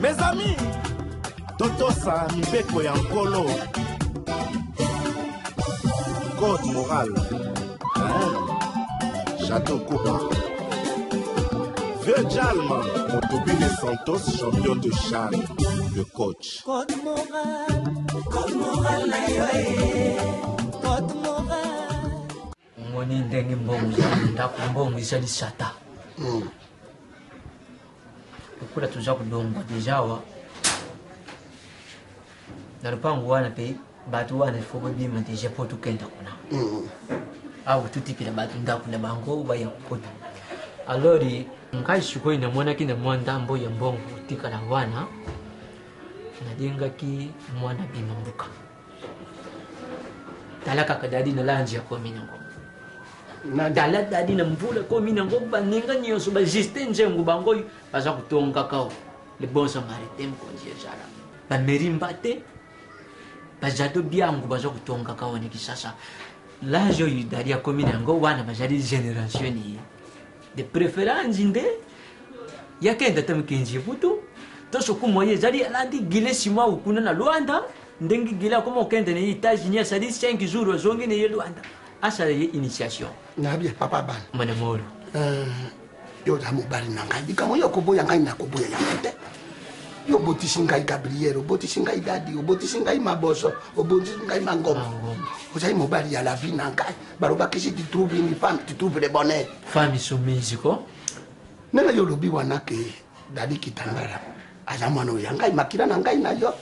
Mes amis, totosa mibeko ya Nkolo. Code moral. Hein? Chateau Koba. Vieux Jalma, Motobile Santos, champion de Chan, le coach. Code moral, code moral na yo eh. Code moral. Omoni ndenge mbongo ezali na ndako, mbongo ezali sata. Lokola toza kolongwa deja awa na lopango wana mpe bato wana ifo babima deja mpo tokenda kuna. Awa totikela bato ndako na bango baya kokota. Alors ngai sikoyo namonaki na mwa ndambo ya mbongo kotikala wana, nalingaki mwana bima mbuka. Tala kaka dadi na lanji akomi nango. Tala dadi na mvula akomi nango, baninga nyonso ba Justin Nzengu bango oyo baza kotonga kao le bon samaritain mokonzi ya zala. Ba Mary Mbate, ba Jado Biangu baza kotonga kao na Kisasa. L'âge oyo dadi akomi nango wana bazali génération ni ye. De préférence nde yakenda ata mikenzi eputu to sokumu ye ezali alandi Gile Simao kuna na Luanda, ndenge Gile akoma kokende na ye États-Unis asali 5 jours azongi na ye Luanda asala ye initiation. Nabi papa bana. Mwana molo. Yo oza mobali na ngai, likambo yo okoboya ngai nakoboya yango te. Yo obotisi ngai Gabriel, obotisi ngai Dadi, obotisi ngai Maboso, obotisi ngai Mangomba. Ozali mobali ya la vie na ngai. Balobaki si tu trouves une femme, tu trouves le bonheur. Femme soumise ko. Ndenge yo olobi wana ke Dadi Kitambala aza mwana oyo ya ngai, makila na ngai na yo.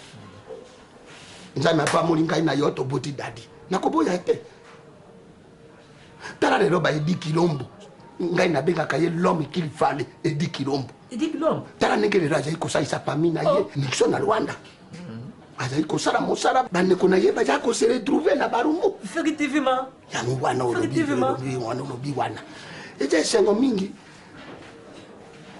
Nzambe apamoli ngai na yo, toboti Dadi. Nakoboya te. Tala lelo ba Eddy Kilombo, ngai nabengaka ye l'homme qu'il fallait, Eddy Kilombo. Eddy Kilombo. Tala ndenge lelo azali kosalisa famille na ye, Nixon na Luanda. Azali kosala mosala, bandeko na ye bazali ko se retrouver na Barumbu. Effectivement. Yango wana olobi, Effectivement. olobi wana, olobi wana. Eza esengo mingi.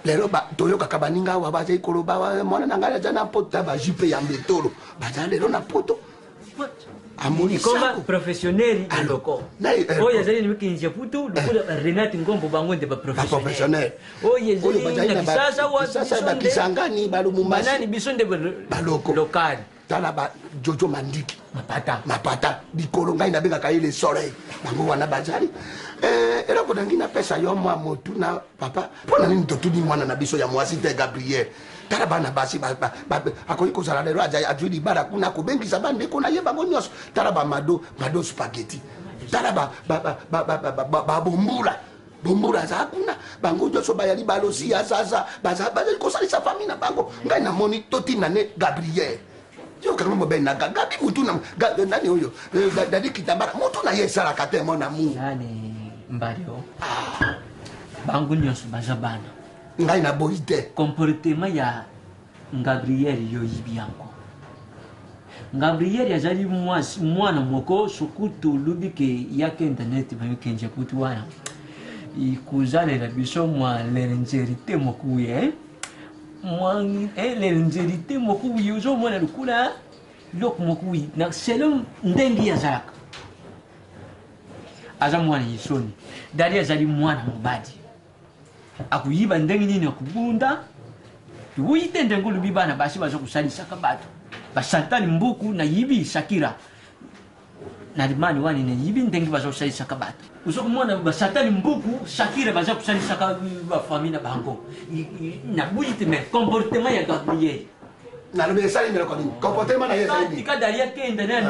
Lelo toyokaka baninga awa bazali koloba, mwana na ngai aza na poto, ba jupe ya mbetolo. Baza lelo na poto. Amoni Ikoma sako. professionnel Alo. loko. Na ye, Oyo azali na mikinzi ya putu, lokola ba Renate Ngombo bango nde ba Ba professionnel. professionnel. Oyo Oyo ezali bazali na na ba Kisasa wa Kisasa, biso ba nde Kisangani, ba Lubumbashi. Banani biso nde ba Ba loko. Local. Tala ba Jojo Mandiki. Mapata. Mapata. Likolo ngai nabengaka ye le soleil. Bango wana bazali. Eloko nangi napesa yo mwa motu na papa. Mpo na nini totuni mwana na biso ya mwasi te Gabriel? Tala bana basi, akoki kozala lelo azwi libala kuna, akobengisa bandeko na ye bango nyonso. Tala ba Mado, Mado spaghetti. Tala ba Bombula. Bombula aza kuna, bango nyonso bayali balosi ya zaza, bazali kosalisa famille na bango. Ngai namoni totinda ne Gabriel. Yo kanga mobali na Gabi mutu na, nani oyo? Dadi Kitambala, mutu na ye esalaka te, mon amour. Nani Mbario? Bango nyonso baza bana. Ngai naboyi te. Comportement ya Gabriel yo yibi yango. Gabriel azali mwana moko soki tolobi ke yakenda neti bamikenzi ya kutu wana. Ikozalela biso mwa lenzerite moko ye. Mwa, lenzerite moko ye, ozomona lokola biloko moko ye. Na selon ndenge ye azalaka. Aza mwana yisoni. Dali azali mwana mobali. Akoyiba ndenge nini akobunda. Toboyi te ndenge olobi bana basi baza kosalisaka bato. Basantani mbuku na yibi Shakira. Na limani wani na yibi ndenge baza kosalisaka bato. Ozo komona basantani mbuku Shakira baza kosalisaka ba famille na bango. Na boyi te mais comportement ya Gabriel. Nalobi esali eloko nini? Comportement na ye ezali nini? Tika Dalia kenda nani?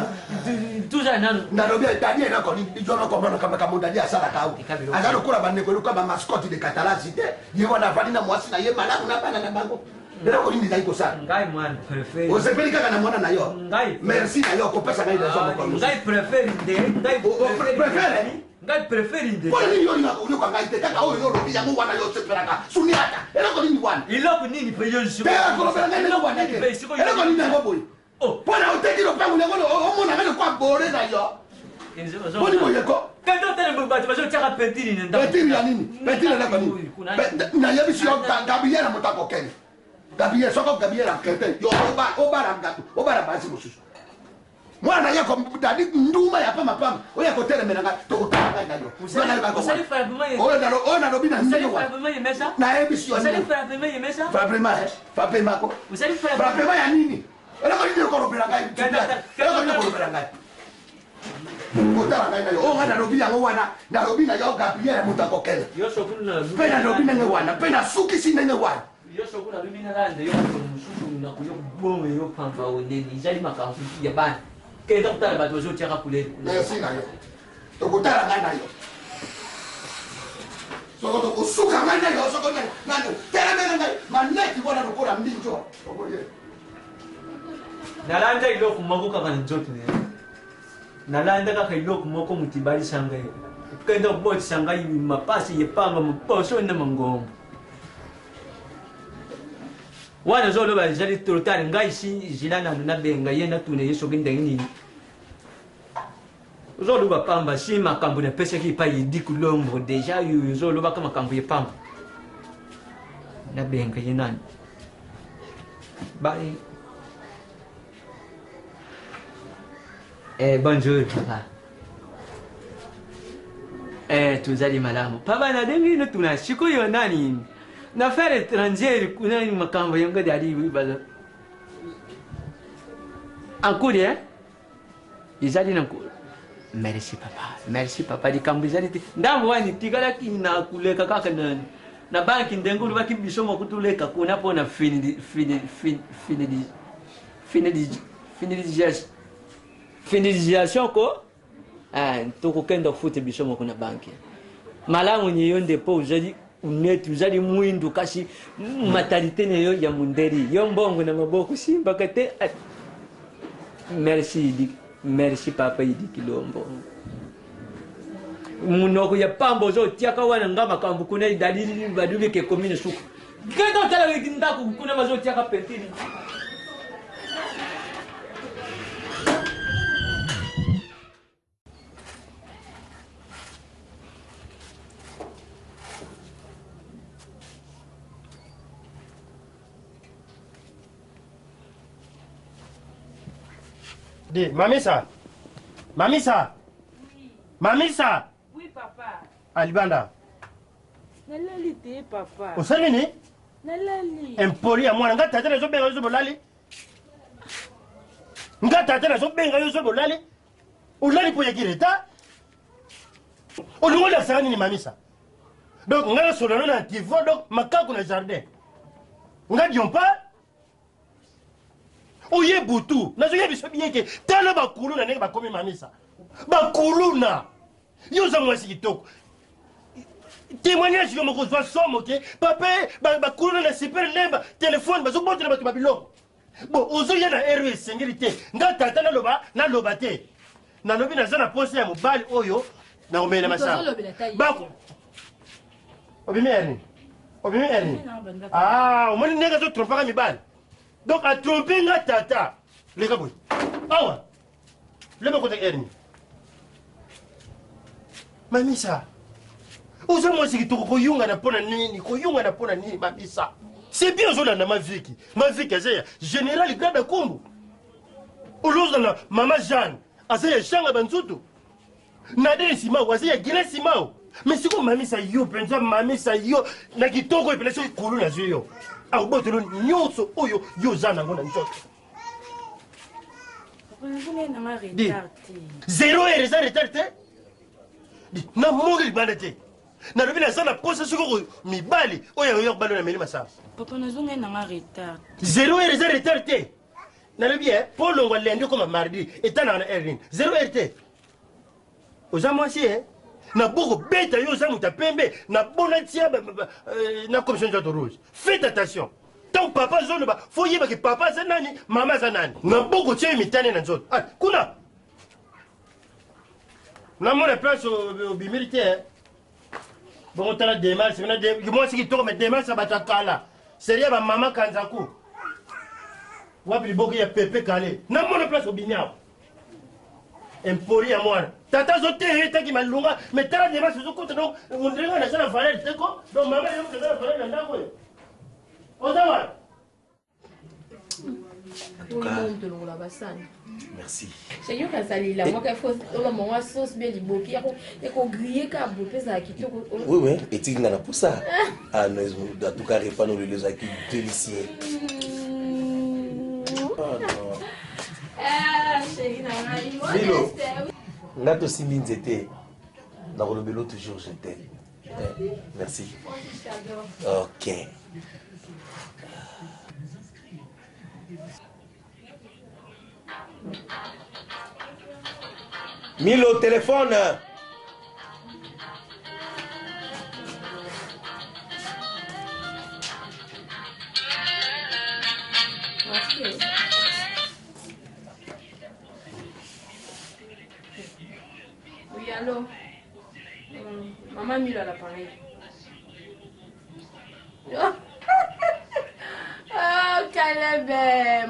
Tuzala nanu. Nalobi Dalia eloko nini? Yo noko mona kama kama Dalia asalaka awa. Tika biloko. Aza lokola bandeko lokola ba mascotte de Catalasi te. Ye wana avandi na mwasi na ye malamu na bana na bango. Eloko nini ezali kosala? Ngai mwana préféré. Osepeli kaka na mwana na yo? Ngai. Merci na yo kopesa ngai raison moko mosusu. Ngai préféré nde. Ngai O, o, préféré? Ngai préféré nde. Pona nini yo olingaka koyoka ngai te? Kaka oyo yo olobi yango wana yo osepelaka. Suniata. Eloko nini wana? Eloko nini pe yo sikoyo? Te, kolobela ngai eloko wana te. Eloko nini pe sikoyo? Eloko nini yango boye? Oh. Pona oteki lopango yango, omona ngai lokola bore na yo. Boni boye ko? Kende otele boye bato bazotiaka pentiri na ndako. Pentiri ya nini? Pentiri eloko nini? Nayebisi yo, Gabriel moto akokende. Gabriel, soko Gabriel akende, yo obala basi mosusu. Mwana ye dadi nduma ya pamba pamba oyo akotelemela ngai tokotala ngai na yo. Oyo nalobi na ndenge wana nayebisi yo frappement frappement ko frappement ya nini? Eloko nini okolobela ngai? Eloko nini okolobela ngai? Kotala ngai na yo oyo ngai nalobi yango wana nalobi na yo Gabriel moto akokende mpe nalobi ndenge wana mpe nasukisi ndenge wana. Yo soki nalobi nalanda yo mokolo mosusu nakoya kobonga yo pamba onene ezali makambo ya bana kenda kotala bato bazotiaka couleur kuna. Merci na yo tokotala ngai na yo soko tokosuka ngai na yo soko nani telemela ngai maneti wana lokola mbinjo okoye. Nalanda eloko moko kaka na nzoto na ye, nalanda kaka eloko moko moto ebalisa ngai kenda kobotisa ngai mapasi yepamba moposo na mangombo wana ozoloba ezali total. Ngai si zila nanu nabenga ye natuna ye soki ndenge nini ozoloba pamba si makambo napesaki epai Edi Kulombo deja oyo ozolobaka makambo ya pamba nabenga ye nani ba. Eh, bonjour papa. Eh, tozali malamu papa. Na ndenge ino tuna sikoyo nani na affaire étrangère kuna makambo yango dali baza en cours eh? Ezali na cours. Merci papa, merci papa. Likambo ezali te ndambo wana etikalaki na koleka kaka na na banki ndenge olobaki biso moko toleka kuna mpona finalisation ko tokokenda kofuta biso moko na banki malamu ni yo nde mpo ozali neti ozali mwindu kasi matalite na yo ya mondeli yo mbongo na maboko simbaka te. Merci Idi, merci papa Idi Kilombo. Munoko ya pamba ozotiaka wana nga makambo kuna idalili badubike ekomi na suka kenda otala ndako kuna bazotiaka pentili. Di, Mamisa. Mamisa. Oui. Mamisa. Oui, papa. Alibanda. Nalali te, papa. Osali nini? Nalali. Impoli ya mwana, nga tata nazobenga yo bolali. Nga tata nazobenga yo so bolali. Olali mpo oyaki retard. Olingi olakisaka nini Mamisa? Donc nga nasolola na antivo donc makaku na jardin. Nga diompa oye butu nazoyebisa bien ke tala bakuluna ndenge bakomi Mamisa. Bakuluna. Yo oza mwasi kitoko. Témoignage yo moko ozwa somo ke papa bakuluna na super lemba telefone bazobotela bato babiloko. Bon ozoya na heure oyo esengeli te. Nga tata naloba naloba te. Nalobi naza na posa ya mobali oyo nakomela masanga. Bako. Obimi heure nini? Obimi heure nini? Ah, omoni ndenge azotrompaka mibali. Donc atrompe nga tata. Leka boye. Awa. Leba kota heure nini? Mamisa. Oza mwasi kitoko koyungana mpo na nini? Koyungana mpo na nini Mamisa? C'est bien ozolanda Maviki. Maviki aza ya général Grada Kumbu. Olozana mama Jeanne aza ya Shanga Banzutu. Nadine Simao aza ya Gila Simao. Mais sikoyo Mamisa yo mpenza Mamisa yo na kitoko epela soki kulu nazwi yo. Akobotelo nyonso oyo yo oza nango na nzoto. Di. Zero heure eza retard te. Namoni libanda te. Nalobi naza na posa soki mibali oyo ayoya kobala na meli masanga. Papa nazongai nanga retard. Zero heure eza retard te. Nalobi eh, po longwa lundi okoma mardi etanaka na heure nini? Zero heure te. Oza mwasi eh? Na boko beta yo oza moto ya pembe na bona tia na commission nzoto rouge. Faites attention. Tant papa azoloba fo yeba ke papa aza nani, mama aza nani. Na boko tia yo mitane na nzoto. Ah, kuna. Namona place obimeli te eh. Bongo tala démarche na mwasi kitoko mais démarche ya bato ya kala. Serie ya ba mama Kanzaku. Wapi liboke ya Pepe Kale. Namona place obimi awa. Impoli ya mwana. Tata azoteya ye taki malunga mais tala démarche ozokota donc ondire nga naza na valeur te ko. Donc mama yo moto aza na valeur na ndako oyo. Oza wana. En tout cas, Merci. Chérie okasalela moko il faut olamba mwa sauce bien liboki ya ko griller ka boye mpe ezala kitoko. Oui oui, etiki nga na posa. Ah non, en tout cas repas no lelo ezalaki délicieux. Ah non. Ah, chérie na ngai. Milo. Nga tosimbi nzete. Nakolobelo toujours je t'aime. Eh, merci. Ok. Milo, téléphone. Merci. Oui, allô Maman Milo à l'appareil. Oh, Caleb,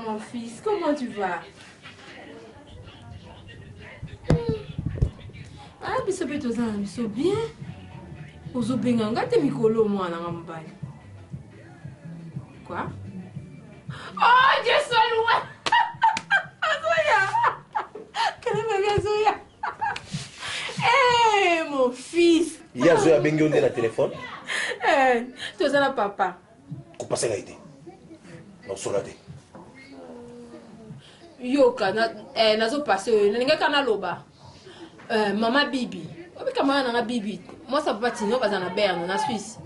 mon fils, comment tu vas? Ah, biso mpe toza na biso bien. Ozobenga nga te mikolo mwana nga mobali. Quoi? Oh, Dieu soit loué! Azoya! Caleb abi azoya! Hey, mon fils! Ye azoya abengi yo nde na telefone. Eh, toza na papa. Kopasa ngai te. Nakosola te. Yoka, na, eh, nazopase oyo nalingaki naloba. Eh, mama Bibi. Obika mama nanga Bibi. Mwasi ya papa Tino baza na Berne, na Suisse.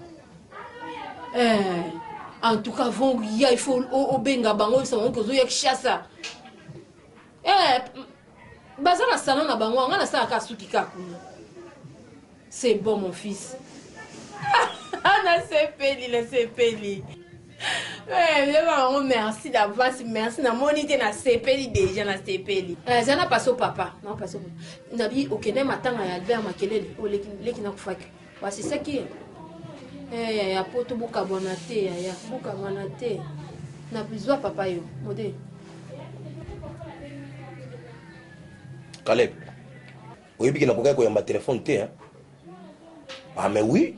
Eh, en tout cas, von ya il faut obenga bango oyebisa bango ke ozoya Kinshasa. Eh, baza na salon na bango, nga nasalaka suki kaka kuna. C'est bon mon fils. Nasepeli, nasepeli. Eh, bango merci d'avance, merci. Namoni te nasepeli déjà, nasepeli. Eh, eza na paso papa, na paso. Nabi okende matanga ya Albert Makelele, oleki leki na kufaki. Wasisaki ye. Eh, yaya poto bokabwana te yaya, bokabwana te. Na bizwa papa yo, mode. Caleb, oyebi ke nakokaki koyamba telefone te hein? Ah mais oui.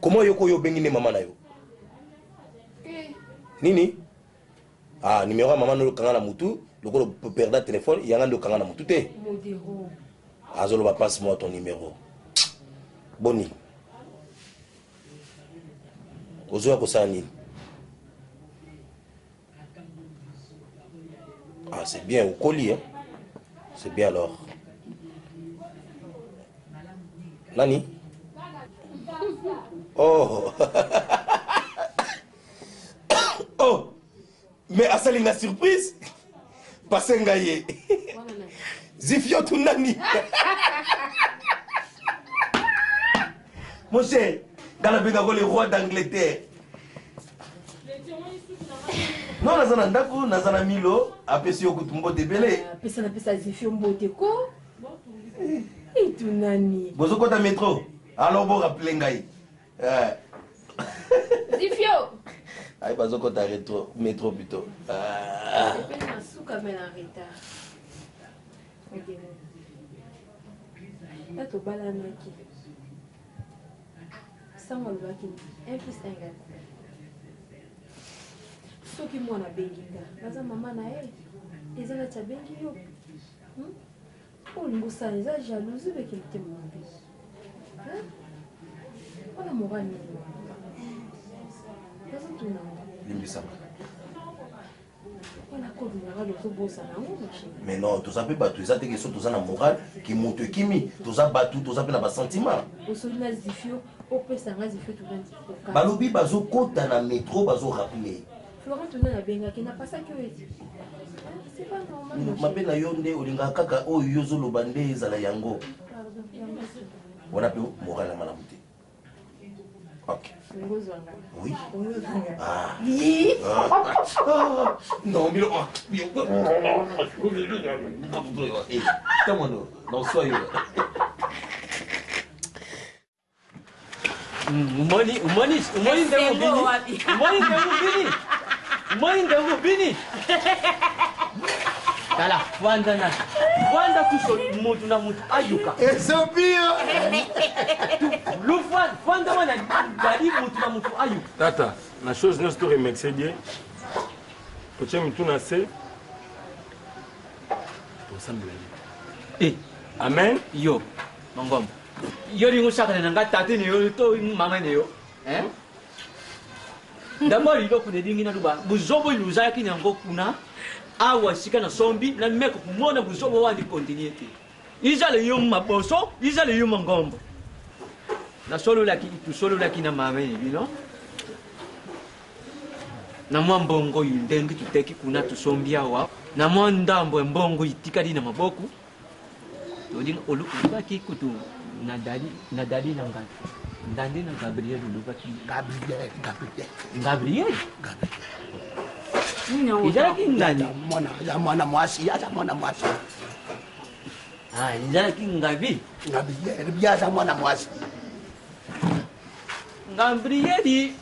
Comment yo koyo obengi nde mama na yo? Nini? Ah, numéro ya mama nde okanga na mutu, lokola perda telefone, yanga nde okanga na mutu te. Modero. Azoloba passe moi ton numéro. Boni. Ozoya kosala nini? Ah, c'est bien, okoli, hein? C'est bien alors. Nani? Oh! Oh! Mais asali nga surprise! Passe nga ye. Zifio tu nani? Mon cher, nga nabengako le roi d'Angleterre. Non, naza na ndako, naza na Milo, apesi yo kutu mbote ebele. Pesa napesa Zifio mbote ko. Etunani. Bozokota metro? Alors bo rappeler ngai. Eh. Zifio. Ayi bazokota retro, metro plutôt. Ah. Epesi na suka me na retard. Ya tobalanaki. Sango alobaki 1 plus 1 égale combien? Soki mwana abengi nga, naza mama na ye. Eza nati abengi yo. Olingi osala eza jalousie beke motema mabe. Wana moral nini wana? Nazotuna ngo. Limbisanga. Wana code moral ozobosana yango mon chéri. Mais non, toza mpe bato, eza te ke so toza na moral ke moto ekimi, toza bato, toza mpe na basentiment. Osoli na Zifio, opesa nga Zifio tuna. Balobi bazokota na metro bazorappeler. Florent tuna nabengaki napasaki oyo eti. C'est pas normal. mon chéri. Mabe na yo nde olingaka kaka oyo yo ozoloba nde ezala yango. Pardon, yango. Wana mpe moral ya malamu te. Ok. Ngozwanga. Oui. Ngozwanga. Ah. Yi. Ah. Ah. Non, Milo. Ah. Eh, tamono, non sois yo. Omoni, omoni, omoni ndenge obini. Omoni ndenge obini. Omoni ndenge obini. Tala, fanda na. Fanda kuso mutu na mutu ayuka. Esopi yo. Lu fanda wana bali mutu na mutu ayuka. Tata, na chose nyonso to remercier Dieu. Totie mitu na se. Tosambela nini? Eh. Amen. Yo, mangombo. Yo lingo sakana na nga tate ne yo to mama ne yo. Hein? D'abord eloko nalingi naloba buzobo luzalaki na yango kuna awa sika nasombi nameka komona buzobo wana ekontinue te izala yo maboso izala yo mangombo nasololaki tosololaki na mama na bino na mwa mbongo oyo ndenge toteki kuna tosombi awa na mwa ndambo ya mbongo itikali na maboko tolinga olobaki kutu na dali na dali na ngai ndande na gabriel olobaki gabriel gabriel gabriel ezalaki ngani ya mwana mwasi aza mwana mwasi ah, ezalaki ngabi gabriel ye aza mwana mwasi gabrieli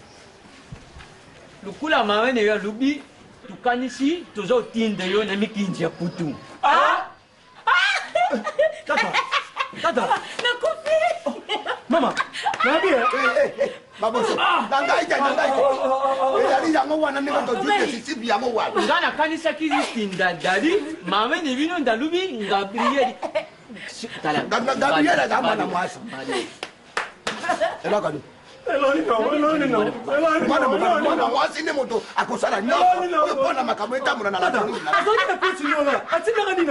lukula mama na yo alobi tokanisi tozotinda yo na mikinzi ya putu ah! Tata, tata. Nakufi. Mama, nabi eh. eh, eh, Maboso. Na ngai te, na ngai te. Ezali yango wana ndenge tozwi desisive yango wana. Nga nakanisaki litinda dali mama na bino ndalubi Gabriel. Gabriel aza mwana mwasi. Eloko nini? Mwana mwasi nde moto akosala nyonso oyo mpo na makambo etambola na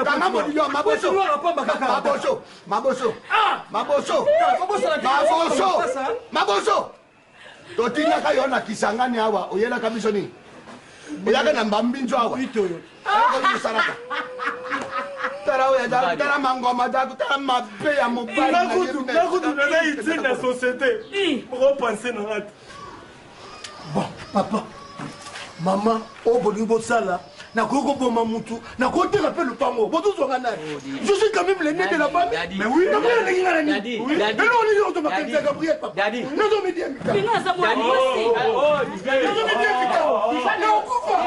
kanga molilo maboso maboso maboso maboso maboso maboso totindaka yo na kisangani awa oyelaka biso nini oyaka na mbambinzo awa osalaka tala oyo tala mangoma tala mabe ya mobali naza utile na société okopense na nga te bon papa mama oyo bolingi bosala nakoki koboma mutu nakoteka mpe lopango bozozwanga nani je suis quand même l'aîné de la famille mais oui nakoki nalingi nga na nini eloko nini ozo makanisi ya gabriel papa nazomidiembika nazomidiembika nakokufa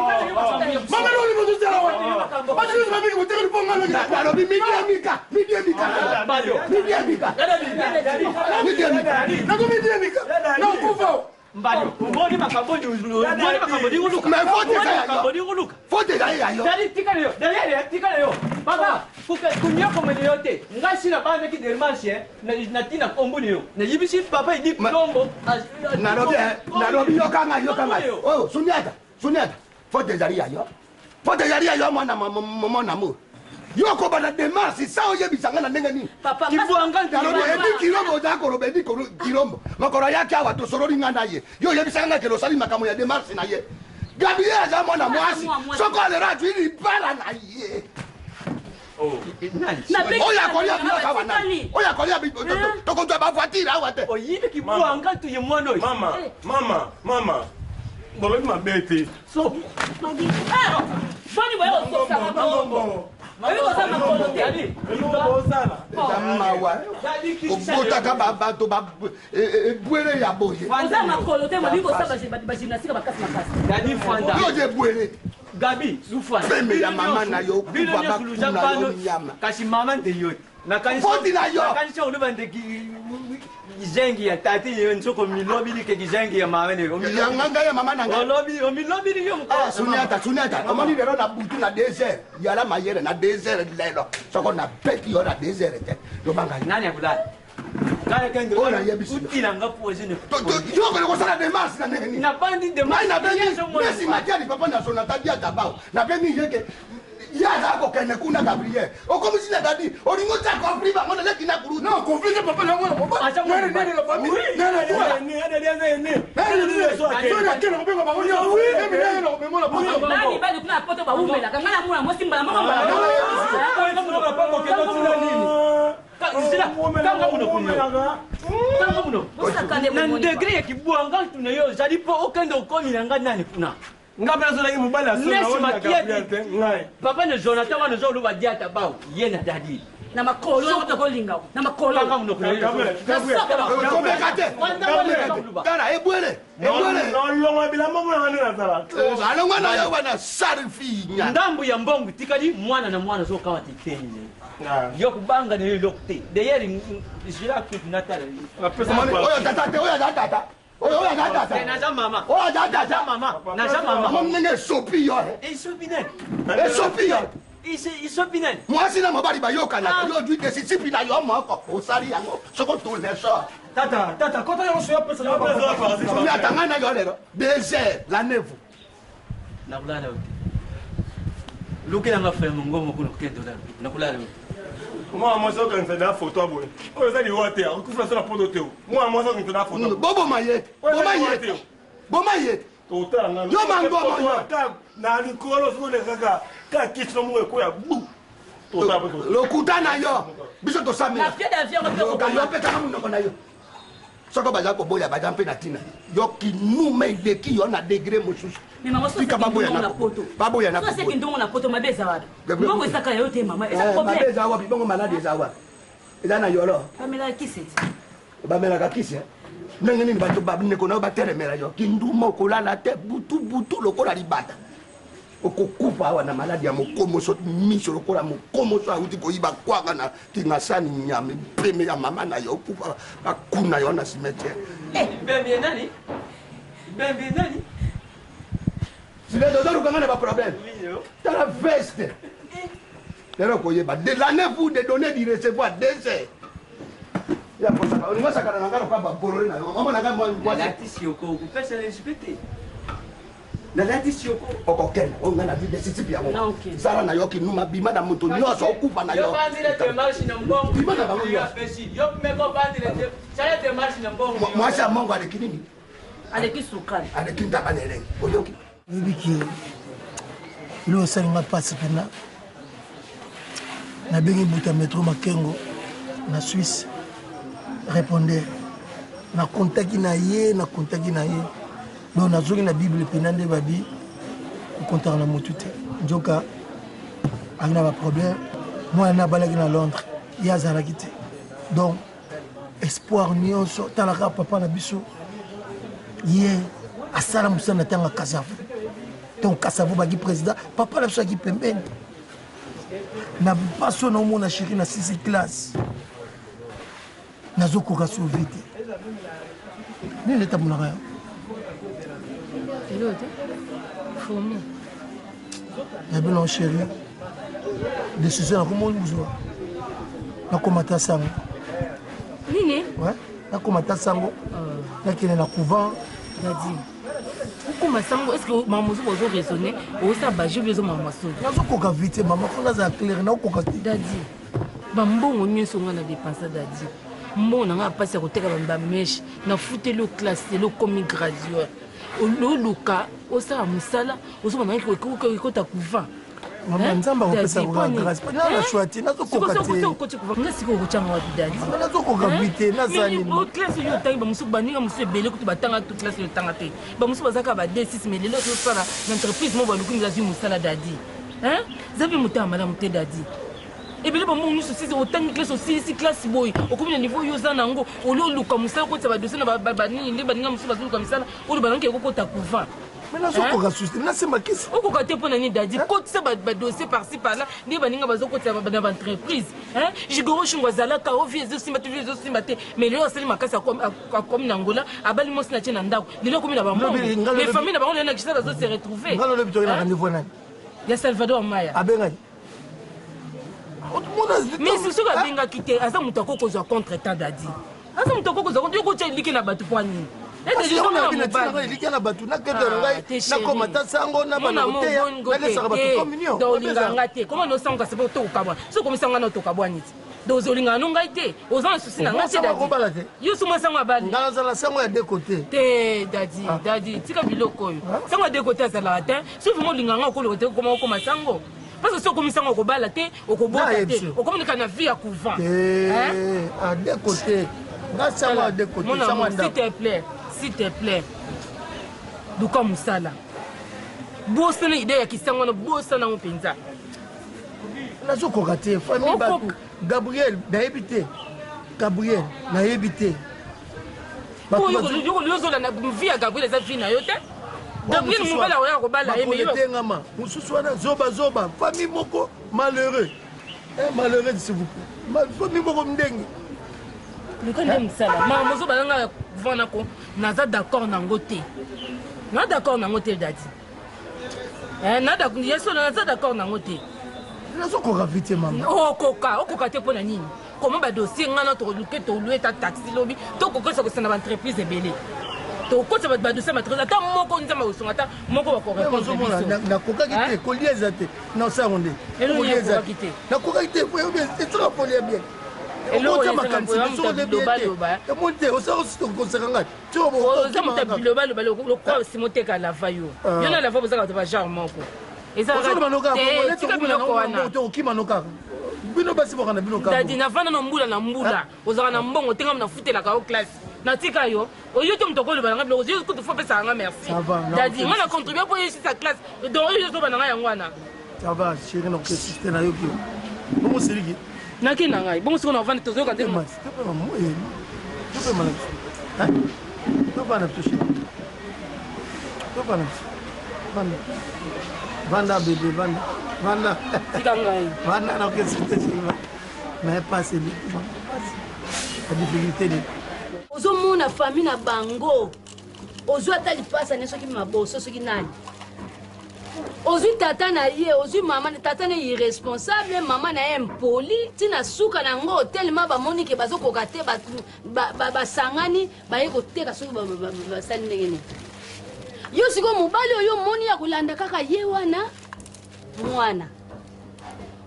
mama eloko nini bozosala wana basi nyonso babiki boteka lopango nalobi midiembika midiembika midiembika midiembika nazomidiembika nakokufa Mbali, omoni makambo omoni makambo olingi oluka. Mais faute eza ya yo. Makambo olingi oluka. Faute eza ya yo. Dali tika na yo. Dali ya tika na yo. Papa, kunyokomela yo te. Ngai si nabandaki dermanche na tina kombo na yo. Nayebisi papa Edi Kilombo. Nalobi nalobi yoka ngai yoka ngai. Oh, Suniata, Suniata. Faute ezali ya yo. Faute ezali ya yo mwana mon amour. Yo okobanda demarche sa oyebisa ngai na ndenge nini? Nalobi Edi Kilombo oza koloba Edi Kilombo. Mokolo ayaki awa tosololi ngai na ye. Yo oyebisaka ngai kelo osali makambo ya demarche na ye. Gabriel aza mwana mwasi. Soko alelo azwi libala na ye. Oyo akolia biloko awa nani? Oyo akolia tokozwa bavoitire awa te. Oyibi kibwanga tu ye mwana oyo. Mama, mama, mama. Bolobi mabe te. So. Boni boye kososaka bongo. Oyebi koza makolo te. Eza mawa. Kobotaka bato ebwele ya boye. Oza makolo te, molingi kosala bagymnastique makasi makasi. Dadi Fanda. Yo oza ebwele. Gabi, Lufanda. Pembe ya mama na yo, Bino kufa nyonso luza bakuna yo pano. nyama. Kasi mama nde yo. Nakanisi Foti na yo. Nakanisi oloba nde kizengi ya tati yo nzoko milobili ke kizengi ya mama ne. Ya nga ya mama na ngai. Olobi omilobili yo moko. Ah, Suniata, Suniata. Omoni lelo na butu na 2 heures. Yala mayele na 2 heures lelo. Soko na beti yo na 2 heures te. Loba ngai. Nani akulala? Ngai kende. Oyo nayebisi yo. Utila nga poison. Yo okende kosala démarche na ndenge nini? Nabandi démarche. Ngai nabengi Messi Matiadi papa na Jonathan Diata Bao. Nabengi ye ke ye aza kokende kuna Gabriel. Okomisi na dadi olingi otia conflit bango na leki na kulutu. Non, conflit te papa na mwana mobali. Aza mwana Nene nene la famille. Oui. Nene nene. Nene, adali aza ene. Nene nene. Soki akende kobenga bango nyonso. Nene nene na komema na poto. Bana mibali kuna na poto bawumelaka ngai na mwana mwasi mbala moko mbala moko. Kanga muno. Bosaka nde Na bomoni. degré ya kibwanga tuna yo ozali mpo okende okomi na nga nani kuna. Nga mpe nazolaki mobali ya solo, Nesi naolinga Makiadi. Gabriel te, ngai. Papa na Jonathan wana ozoloba diata bao ye na dadi. Na makolo oyo tokolinga na makolo. Kanga muno kuna yo. Gabriel, Gabriel. Komeka te. Komeka te. Tala ebwele. Ebwele. Nalongwa bilamba mona nga nde nazala. Alongwa na yo wana sale fille nya. Ndambu ya mbongo tikali mwana na mwana azokawa te teni. Yo kubanga na yo eloko te. D'ailleurs jila kutu natala. Omoni, oyo tata te, oyo aza tata. Oyo oyo aza tata. Te naza mama. Oyo aza Naza tata. mama. Naza mama. Omoni ndenge esopi yo. Esopi nani? Esopi yo. Isopi nani? Mwasi na mobali bayokanaka. Yo ozwi desisipi na yo moko osali yango soko tournesol. Tata, tata, kota yango soya pesa na ba. Ata ngai na yo lelo 2 heures la nevu. Nakulala yo te. Lukelanga frère mongongo kuna okende olala. Nakulala yo te. Mwana mwasi okanisa na foto boye. Oyo eza liwa te, akufa na poto te. Mwana mwasi okanisa na foto. Boboma ye. Boma ye. Boma ye. Totala nga. Yo mangomo yo. Na likolo soki oleka kaka kaka kiti no moko ekoya bu. Lokuta na yo. Biso tosamela. Yo mpe kaka monoko na yo. Soko baza koboya baza mpe na ntina. Yo kinuma eleki yo na degre mosusu. Tika baboya na baboya na soki ndongo na poto mabe eza wapi? Mbongo ezaka yo te mama. Eza problème. Mabe eza wapi? Bongo maladi eza wapi? Eza na yolo. Bamelaka kisi. Bamelaka kisi. Ndenge nini bato bandeko na yo batelemela yo kinduma okolala te butu butu lokola libata okokufa awa na maladi ya mokomoso miso lokola mokomoso awuti koyiba kwanga na kingasani nyama peme ya mama na yo okufa bakuna yo na cimetière. Bembe nani? Bembe nani? Silence ozoluka nga na baproblème. Tala veste. Lelo koyeba de l'année vous de donner du recevoir 2 heures. Ya kosaka olingi osakana na nga lokola babolole na yo mama na nga mwasi. Nalatisi yo ko kopesa respect te. Nalatisi yo ko. Okokende oyo nga na vie desisipi yango. Sala na yo kinuma bima na moto nyonso okufa na yo. Yo bandela démarche na mbongo. Bima na bango nyonso. Yo meko bandela te. Sala démarche na mbongo. Mwasi ya mongo aleki nini? Aleki sukali. Aleki ntaba na elengi. Oyoki? Oyebi ke eloko esali nga mpasi mpenza, nabengi buta metro Makengo na Suisse, répondeur nakontaki na ye, nakontaki na ye, donc nazongi na Bible mpenza nde babi kokontaka na motu te. Nzoka azali na baproblème, mwana na abalaki na Londres, ye azalaki te, donc espoir nyonso talaka papa na biso ye asala mosala na ntango ya Kasavu. Donc Kasavu baki président, papa na biso aki pembeni na mpaso na omona chéri na sisi classe nazokoka survie te. Nini etambolaka yo? Eloko te. Fourmi. Na bino chéri, décision nakomoni bozwa, nakoma ta sango. Nini? Ouais, nakoma ta sango, nakende na couvent. Dadi, okoma sango, est-ce que mama mosusu ozo raisonner, osala ba jeu ozo mama mosusu? Nazokoka vite mama, fo nazala claire, nakokoka te. Dadi, bambongo nyonso nga na dépensa dadi. Mbongo na nga mpasi ya koteka ba mèche, nafuteli yo classe, lelo okomi graduat. Oluka osala mosala, ozomona ekota couvent. Mama, Nzambe akopesa ngo grâce. Na na choix te, nazokoka te. Nga sikoyo okotyanga wapi dadi? Nazokoka vi te, naza nini? Classe oyo otangi, bamosusu baninga mosusu ebele kutu batanga tu classe oyo otanga te. Bamosusu bazalaka ba 2 6 mais lelo ozosala na entreprise moko baluki nzela azwi mosala dadi. Eza mpe motema malamu te dadi. Ebele bambongo nyonso osisi, otangi classe, osilisi classe boye, okomi na niveau oyo oza nango, olie oluka mosala okotisa badossier na banini nde baninga mosusu bazoluka misala oyo banangi ekokota couvent. Mais nazokoka susi te, nasemba kisi. Okoka te mpo na nini dadi? Kotisa badossier par-ci par-là nde baninga bazokotisa na baentreprise. Jigoro Shungu azalaka o vie ezosimba te, vie ezosimba te, mais lelo asali makasi akomi na Angola, abali mwasi na tie na ndako, lelo akomi na bambongo, mais famille na bango lelo na Kinshasa bazo se retrouver. Nga lobi toki na rendez-vous nani? Ya Salvador Maya. Abengaki. Mais soki abengaki te, aza moto akoki kozwa contre temps dadi. Aza moto akoki kozwa contre, yo kotya eliki na bato mpo nini? Eliki na bato nakenda na ngai nakoma ta sango na bana koteya nalesaka bato communion. Donc olingaka nga te, koma nosango kasi po tokokabwana, soki okomisa nga na tokabwani te, donc olingaka no ngai te, oza na susi na ngai te dadi. Yo so mwa sango abali. Nga nazala sango ya deux côtés. Te dadi, dadi tika biloko oyo. Sango ya deux côtés azalaka te, soki vraiment olingaka nga okoloka te okoma okoma sango. Parce que soki okomi sango okobala te, okobota te, okomi kaka na vie ya couvent. Te, à deux côtés. Nga sango ya deux côtés, sango ya ndako. S'il te plaît, s'il te plaît. Luka mosala. Bosana idée ya kisango wana, bosana yango mpenza. Nazokoka te, famille bato. Gabriel, nayebi te. Gabriel, nayebi te. Yo ozolanda vie ya Gabriel eza vie na yo te. Gabriel mobali akoya kobala ye, mais yo- Tengama mosusu wana zoba zoba, famille moko malheureux. Eh, malheureux s'il vous plaît. Famille moko ndenge. Luka nde mosala. Makambo ozobala nga vana ko, naza d'accord nango te. Naza d'accord nango te dadi. Eh, na d'accord, yeso naza d'accord nango te. Nazokoka vi te mama. Okoka, okoka te mpo na nini? Koma badossier ngai na toluke tolue ta taxi lobi tokokisa kosana baentreprise ebele tokotisa bato badossier baentreprise ata moko nzambe akosunga ata moko bakorepondre biso. Nakokaki te kolia eza te naosango nde kolia eza te nakokaki te esaka kolia bien okotia makanisi biso olie bien te emoni te osakoseka ngai. Oza moto ya bilobaloba lokola simo teka lava yo. Yo na lava bozaka bato ba genre moko. Tika biloko wana. Okima no kaka bino basi boka na bino kaka. Dadi navanda na mbula na mbula ozalaka na mbongo te ngai nafutelaka yo classe natika yo oyo te moto akoloba na ngai biloko yo kutu fo opesaka ngai merci dadi ngai na contribue mpo oyesisa classe donc oyo ozoba na ngai yango wana. Ça va chérie, na kokesiste nayoki yo bongo siliki nake na ngai bongo sikoyo navanda tozoyoka nde topema na biso topana biso chérie, topana biso. Vanda, vanda bebe, vanda, vanda. Tika ngai. Vanda na okesiste chérie, mais pasi pasi la difficulté de ozomona famille na bango ozwi ata lipasa ne soki maboso soki nani ozwi tata na ye ozwi mama tata na ye irresponsable mama na ye impoli ntina suka na yango telema bamoni ke bazokoka te basangani baye koteka soki basali ndenge nini yo sikoyo mobali oyo omoni ya kolanda kaka ye wana mwana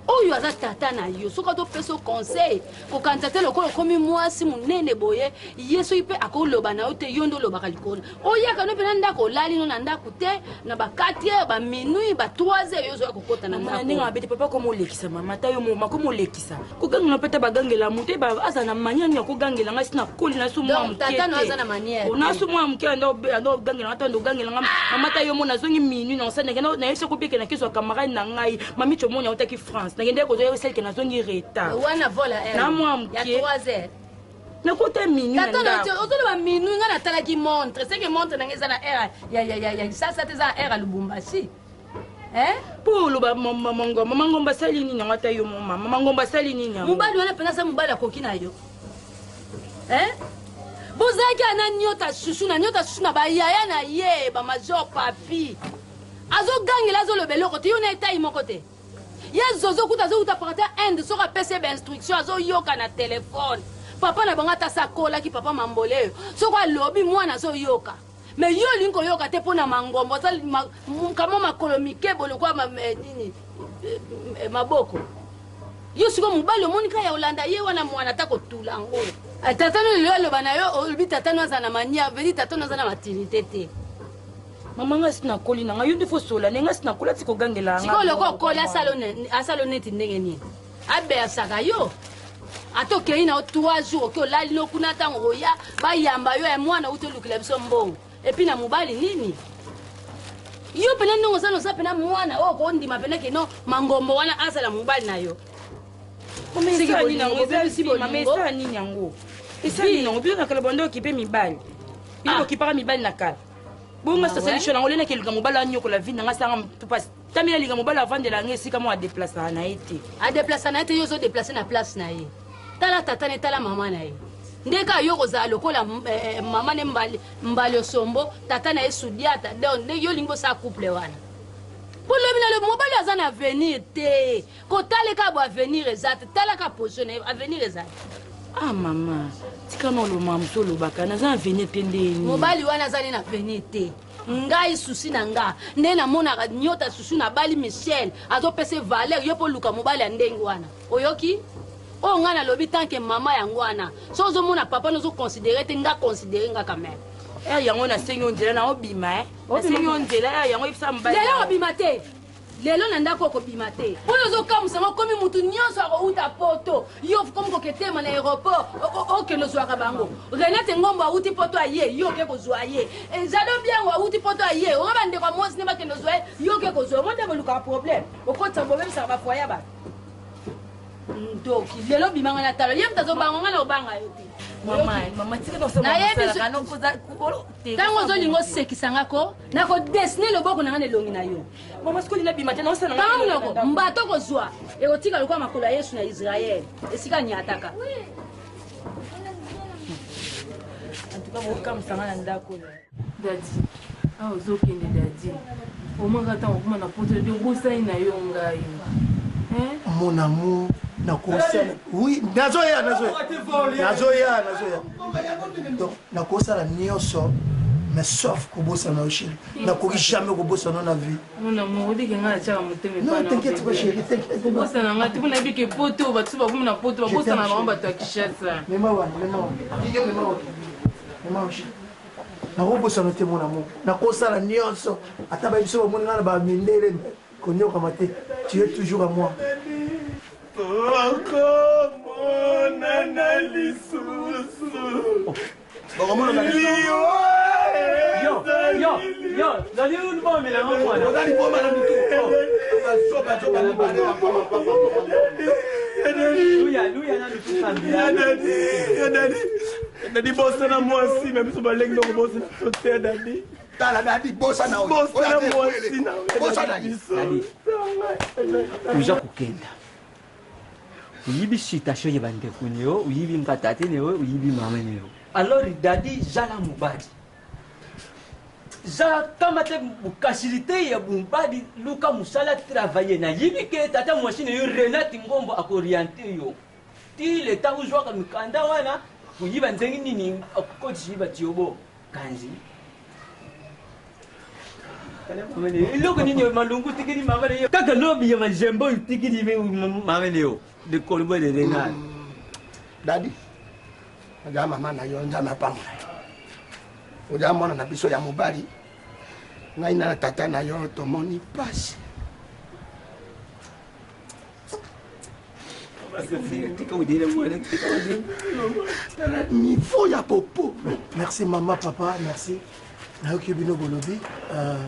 oyo aza tata na yo soki azopesa yo conseil kokanisa te lokola okomi mwasi monene boye ye soki mpe akoloba na yo te yo nde olobaka likolo oyaka no mpe na ndako olali no na ndako te na ba 4 heures ba minuit ba 3 heures yo ozoya kokota na ndako ndenge mabe te papa koma olekisa mama ata yo moma koma olekisa kogangela mpe ata bagangela moto ye aza na manière nini ya kogangela ngai si nakoli na su mwa moke tata no aza na manière na su mwa moke ando ogangela ngai ata ogangela ngai mama ata yo mona nazongi minuit na osala nakenda nayebisa kobikela nakezwa camarade na ngai mami comoni autaki France nakendaki kozwa ye selke nazongi retard wana vola na mwa moke ya 3 heures nakota minuit na ndako ozoloba minuit ngai natalaki montre seke montre na ngai eza na heure ya kisasa te eza na heure ya lubumbashi mpo oloba mangomba mangomba asali nini yango ata yo mama mangomba asali nini yango mobali wana mpenza aza mobali akoki na yo bozalaki ana nyota susu na nyota susu na bayaya na ye bamajor papi azogangela azoloba eloko te yo na etai moko te ye zozo kuta azowuta partir inde soki apesi ye bainstruction azoyoka na telefone papa na bango ata sakolaki papa mambole oyo soki alobi mwana azoyoka me yo olingi koyoka te mpo na mangombo aza kamwa makolo mike bolokwa nini maboko yo sikoyo mobali omoni kaka ya kolanda ye wana mwana ata kotula yango tata no lelo aloba na yo olobi tata no aza na mania vedi tata no aza na maturité te mama ngai si nakoli na ngai yo nde fosola nde ngai si nakola ti kogangela sikoyo loko okoli asala neti ndenge nini abersaka yo ata okei na yo 3 jours oke olali no kuna ntango oya bayamba yo ya mwana uti olukela biso mbongo epuis na mobali nini yo mpena ndenge oza noza mpena mwana oyo okondima mpena keno mangombo wana azala mobali na yo esala nini yango esala nini yango biso na kala bando okipe mibali bino bokipaka mibali na kala bongo sasali sho nango lenaki elinga mobali anyokola vi nanga asanga mpasi tambi alinga mobali avandela nga esika moko adeplasaka na ye te adeplasa na ye te yo ozodeplace na place na ye tala tata ne tala mama na ye nde kaka yo kozala lokola mama ne mbali, mbali osombo tata na ye sudiata donc nde yo olingi bosala couple wana mpo lobi na lobi mobali aza na avenir te kotala kaka bo avenir eza te tala kaka position na ye avenir eza te ah mama tika na oloma mosu olobaka naza na avenir te ndeni mobali wana aza nde na avenir te ngai susi na nga nde namonaka nyota susu nabali michel azopesa valeur yo mpo oluka mobali ya ndenge wana oyoki oyo ngai nalobi tanke mama yango wana so ozomona papa nozoconsidere te nga considere nga quand même heure yango nasengi yo nzela na obima nasengi yo nzela heure yango yebisa mobali lelo obima te lelo na ndako okobima te oyo ozokamwisa ngo okomi mutu nyonso akouta poto yo komi koketema na aéroport okende ozwaka bango renate ngombo awuti poto aye yo oke kozwa ye zado biango awuti poto aye oka bandeko ya mwasi nde bakende ozwa ye yo oke kozwa ye mo nde bolukaka problème okotisa bobebisaka bafoye ya bato ndoki lelo bimanga na talo ye moto azobanga nga na obanga yo te ntango ozolinga osekisa nga ko nakodesine loboko na nga na elongi na yo kanga monoko mbata okozwa ekotika lokola makolo ya yesu na israele esika anyataka Dadi awa ozokende dadi omaka ntango okoma na poto dadi obosani na yo ngai. Mon amour, nakosala. Oui, nazoya, nazoya. Nazoya, nazoya. Donc, nakosala nyonso, mais sauf kobosana yo chéri. Nakoki jamais kobosana yo na vie. Mon amour, obiki ngai natiaka motema Non, epai na t'inquiète pas chéri, t'inquiète pas. Kobosana ngai te mpo nayebi ke poto bato so bakomi na poto babosana bango bato ya Kinshasa. Mema wana, mema wana. Yo mema wana. Mema wana chéri. Nakobosana te mon amour. Nakosala nyonso. Ata bayebi so bamoni ngai na bamindele mais konyokama te. Tu es toujours à moi. Tokomonana lisusu. Bokomona Yo, yo, yo, nali ulibomela ngo mwana. Oza liboma na mitu. Bazoba zoba mibale ya papa papa. Luya, luya na lutusambila. Ya dadi, ya dadi. Dadi bosana mwasi, me biso balengi ndoko bosana biso te ya dadi. Tala dadi bosana oyo. Bosana Oyo ate mwasi na yo, Bosana ye. Dadi. Uza kukenda. Uyibi citation ya bandeko ne yo, uyibi nga tate ne yo, uyibi mama ne yo. Alors dadi zala mobali. Zala kama te bokasili ya mobali luka mosala travailler nayibi ke tata mwasi na yo Renate Ngombo akoriente yo. Ti leta uzwaka mikanda wana koyiba ndenge nini akokotisi bato yo bo kanzi. Eloko nini malungu tikili mama na yo kaka lobi ya majembo tikili mama na yo de kolbo de renal. Dadi, oza mama na yo nzambe apambola yo. Oza mwana na biso ya mobali. Ngai na tata na yo tomoni pasi. Niveau ya popo. Merci mama, papa, merci. Nayoki bino bolobi.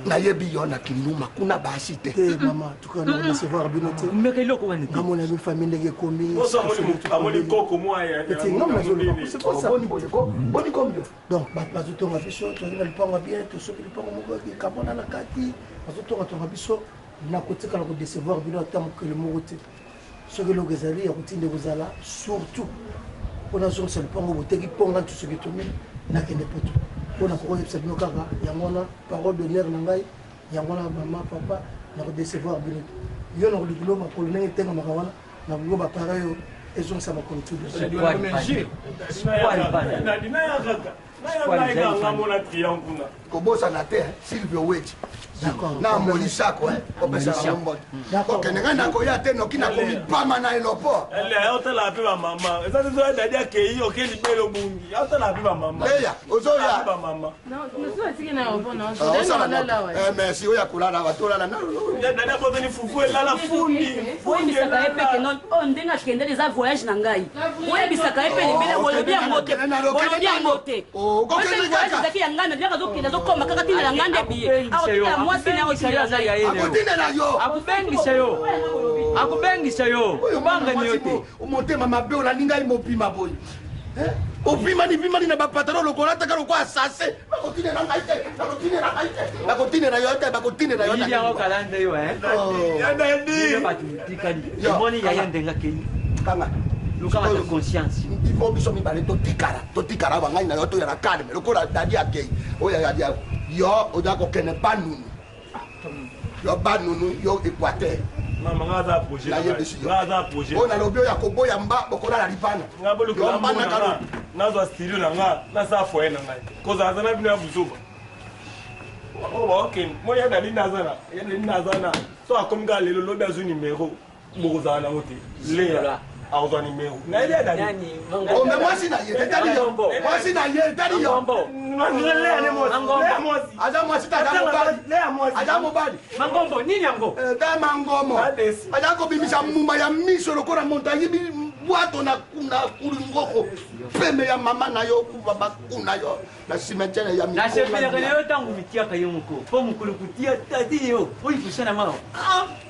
Nayebi yo na kinduma kuna basi te. Te mama, en tout cas na recevoir bino te. Meka eloko wana te. Ngamona bino famille ndenge ekomi. Boso amoni koko mwa ya. Petit ngam nazoloba. C'est pour ça. Boni boye ko. Boni kombio. Donc bato bazotonga biso tozali na lupango ya bien tosoki lupango moko ekamona na kati bazotongatonga biso nakotikala kodecevoir bino ata mokolo moko te soki eloko ezali ya kotinda ekozala surtout mpo nazongisa lupango boteki mponga ntu soki tomi nakende poto mpo na kokoyebisa bino kaka yango wana parole d'honneur na ngai yango wana mama papa nakodecevoir bino te yo nakolikilo makolo ndenge etengamaka wana nakoliko bapareil oyo ezongisa makolo tout de suite. Dadi na ya kaka. Na ya kaka ngamona triangle kuna. Kobosana te Silvio Wechi. Na molisako opesaka ngo mbote. Okende ngai nakoya te noki nakomipama na aéroport. Ele aotala mpe bamama. Eza te soki dadi akei oke libele obungi. Aotala mpe bamama. Leya, ozoya. Bamama. Osala merci oyo akolala awa tolala na Dadi abotani fufu elala fundi. Oyebisaka ye mpe ke non oyo ndenge akendeli eza voyage na ngai oyebisaka ye mpe libele olobi yango te olobi yango te voyage ezalaki ya ngai na azokende azokoma kaka tina na ngai nde biye akotinela mwasi na akotinela ngai Akotinela yo. Akubengisa yo. Akubengisa yo. Obanga ni yo te. Motema mabe olandi ngai mobima boye. Opimani pimani na bapatalo lokola ataka lokola asase. Bakotinela ngai te. Bakotinela ngai te. Bakotinela yo te. Bakotinela yo Oyibi yango kalanda yo eh. Ya dadi. Yo bato tikali. Omoni yaya ndenge akei. Kanga. Luka bato conscience. Il faut biso mibale totikala totikala awa ngai na yo toya na calme lokola dadi akei oyo dadi yo oza kokende banunu yo banunu yo équateur Mama nga aza projet. Nayebisi yo. Nga aza projet. Oyo nalobi oyo akoboya mba bokolala libana Nga bolukela Yo mbanda mbona kalo. nga. Nazwa studio na nga, nasala foyer na ngai. Kozala aza na bino ya buzoba. Oyo baokende. Moi ya dadi naza na, ya dadi naza na. So akomi kaka lelo lobi azwi numero. Bokozala nango te. Lea akozwa numero. Nayebi ya dadi. Oh, mais mwasi na ye etali yo mwasi na ye etali yo Lea ne mwasi. Lea mwasi. aza mwasi te aza mobali aza mobali Mangombo nini yango? Ta mangomo aza kobimisa mbuma ya miso lokola moto ayibi bwato na kulingoko peme ya mama na yo bakuna yo na cimetière ya Nasepelaka na yo ntango mitiaka yo moko mpo mokolo kotia tati yo oyo kosala mawa.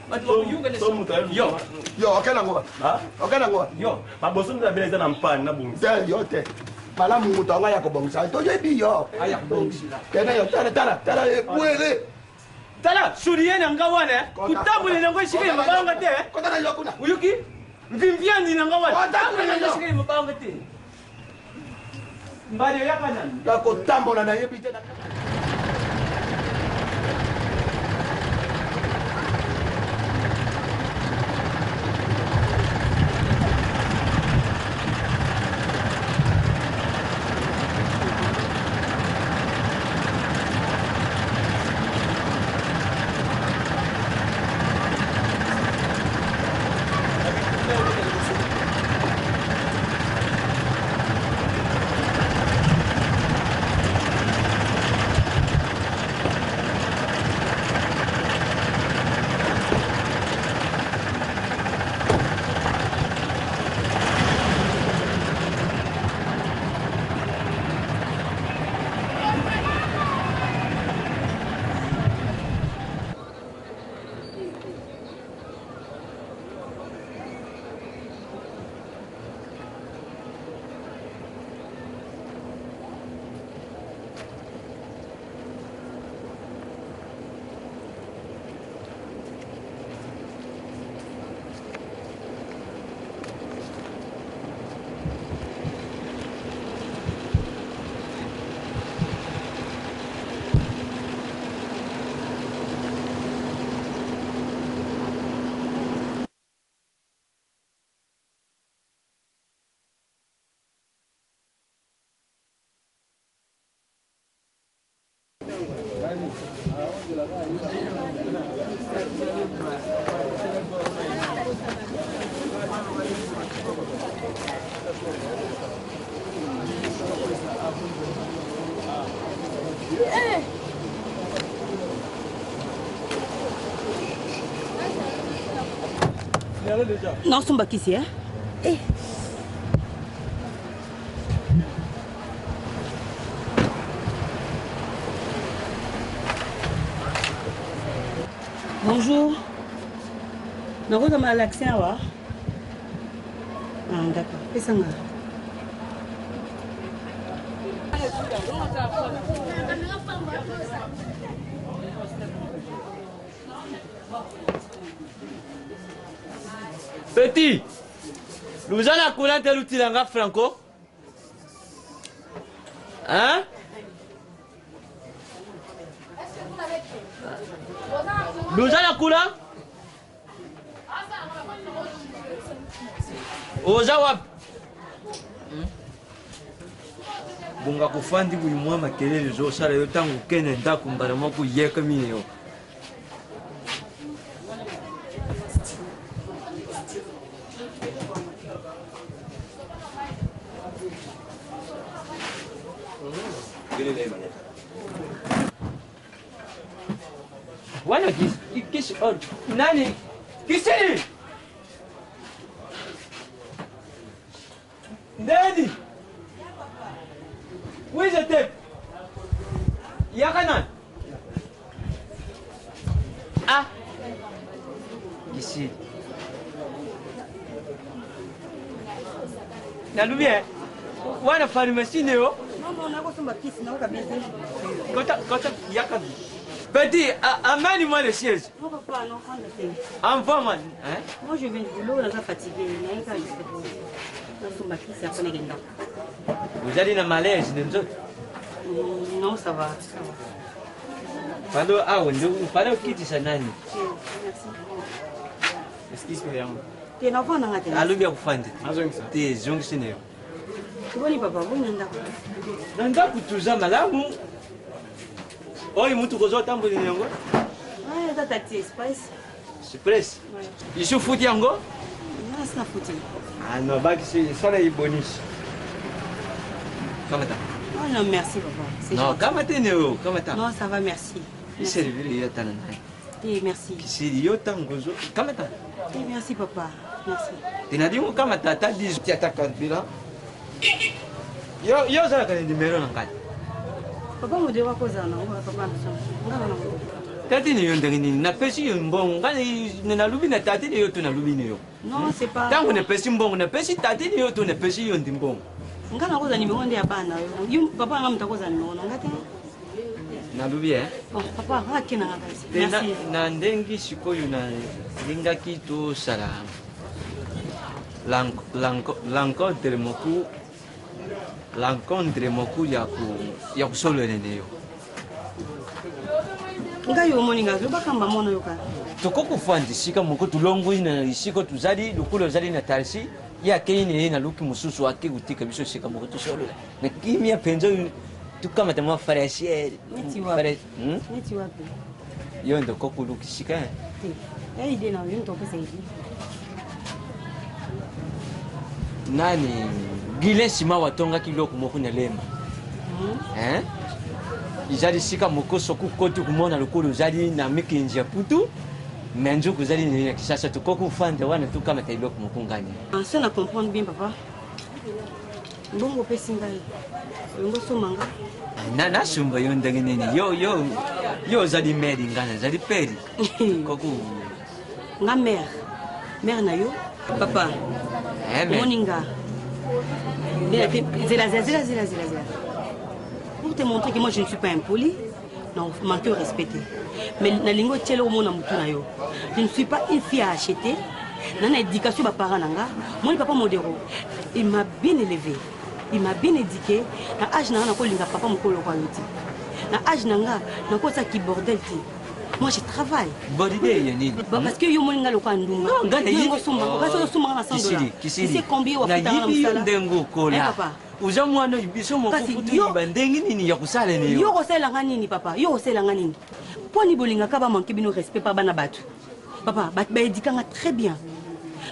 Bato bakuyunga na Yo. Yo okenda ngo okenda ngo Yo. Maboso nda bela eza na mpani na bongisa. Te yo te malamu moto yango aya kobongisa toyebi yo Aya kobongisa. kende yo tala tala tala ebwele Tala soulier na nga wana kotambola nango esika ya mabanga te. Kota na yo kuna. Oyoki? Mvimviandi na nga wana. Kota kuna na yo. Esika ya mabanga te. Mbali oyaka nani? Nakotambola nayebi te. Nasomba kisi eh? Eh. Bonjour. Nakozama l'accent awa. Ah, d'accord. Pesa nga. Petit, luza na courant te lutila nga franco. Hein? Luza na courant? Oza wapi? Bonga kofandi boye mwa makelele ezosala yo ntango okende ndako mbala moko yeka mine yo. Wana kisi kisi oh, nani kisi Ndeni Wize te Yaka nani Ah Kisi Nalobi eh wana pharmacie ne yo Non, non, nakosomba kisi nakoka bien te. Kota kota yaka Petit, amène-moi le siège. Non, papa, non, prendre te. Envoie-moi. Hein? Moi, je viens du boulot, naza fatigué. Nayeka juste pour nasomba kisi après nakenda. Vous allez na malaise na nzoto. Non, ça va. Ça va. Pando awa nde fallait okitisa nani? Merci. Excuse me yango. Te navanda nga te. Alobi ya kofanda te. Te zongisi na yo. Boni papa, boni na ndako. Na ndako tuza malamu. Oyo mutuka ozotambola na yango? Ah, eza taxi express. Express? Isu futi yango? Nga sina futi. Ah non, bakisi sala ye bonus. Kamata. Oh non, merci papa. C'est Non, gentil. kamata ne yo, kamata. Non, ça va, merci. Iservire yo tana naye. Eh, merci. Kisiri yo tango ozo kamata. Eh, merci papa. Merci. Tenadi ngo kamata ata 10 ti ata carburant. Yo yo ozalaka na numero na ngai. Papa modero akozala nango papa na biso. Nga na nango. Tati na yo ndenge nini? Napesi yo mbongo ngai nalubi na tati na yo to nalubi na yo. Non, c'est pas. Ntango napesi mbongo napesi tati na yo to napesi yo ndi mbongo. Nga nakozala numero nde ya bana yo. Yo papa nga moto akozala numero na nga te. Nalobi eh. Bon, papa, nga akenda nga kasi. Te na, Merci. na ndenge sikoyo nalingaki tosala rencontre moko rencontre moko ya ya kosolola na yo. Ngai omoni nga lobaka mba mona yoka. Tokoki kofanda esika moko tolongwi na esika tozali lokola ozali na tarsi ye akei na ye na luki mosusu ake kotika biso esika moko tosolola na kimia mpenza oyo tokamata mwa fraisiere. Neti wapi? Neti wapi? Yo nde okoki koluka esika eh. Te. Ya idée na yo moto opesa idée. Nani Guylain Simao atongaki eloko moko na Lemba. Hein? Ezali esika moko soki okoti komona lokola ozali na mikinzi ya putu me nzoka ozali na Kinshasa tokoki kofanda wana tokamata eloko moko ngani. Ah, ça na comprendre bien papa. Mbongo opesi ngai. Olingo osomba nga? Na nasumba yo ndenge nini? Yo yo yo ozali meri ngai nazali peri. Koku Nga mère. Mère na yo. Papa. Eh, mère. Omoni nga. Zela zela zela zela zela zela. Pour te montrer que moi je ne suis pas impoli, non, manquer au respect. Mais nalingi otiela omona mutu na yo. Je ne suis pas une fille à acheter. Na na éducation ba parents na nga. Moni papa Modero, il m'a bien élevé. Il m'a bien éduqué. Na âge na nga nakolinga papa mokolo kwa yo te. Na âge na nga nakosala ki bordel te. Moi je travaille. Bordel ya nini? Ba parce que yo moni nga lokola ndumba. Non, nga nayebi- Yo osomba, kasi osomba nga na 100 Kisili, dollars. kisili. Tu sais combien wafutanga na Nayebi yo mosala? ndenge okola. Eh, papa. Oza mwana oyo biso moko Kasi kutu yo- oyeba ndenge nini ya kosala na Yo yo. kosalela nga nini papa? Yo kosalela nga nini? Mpo nini bolingaka ba manquer bino respect pa bana bato? Papa, bato ba éduquer nga très bien.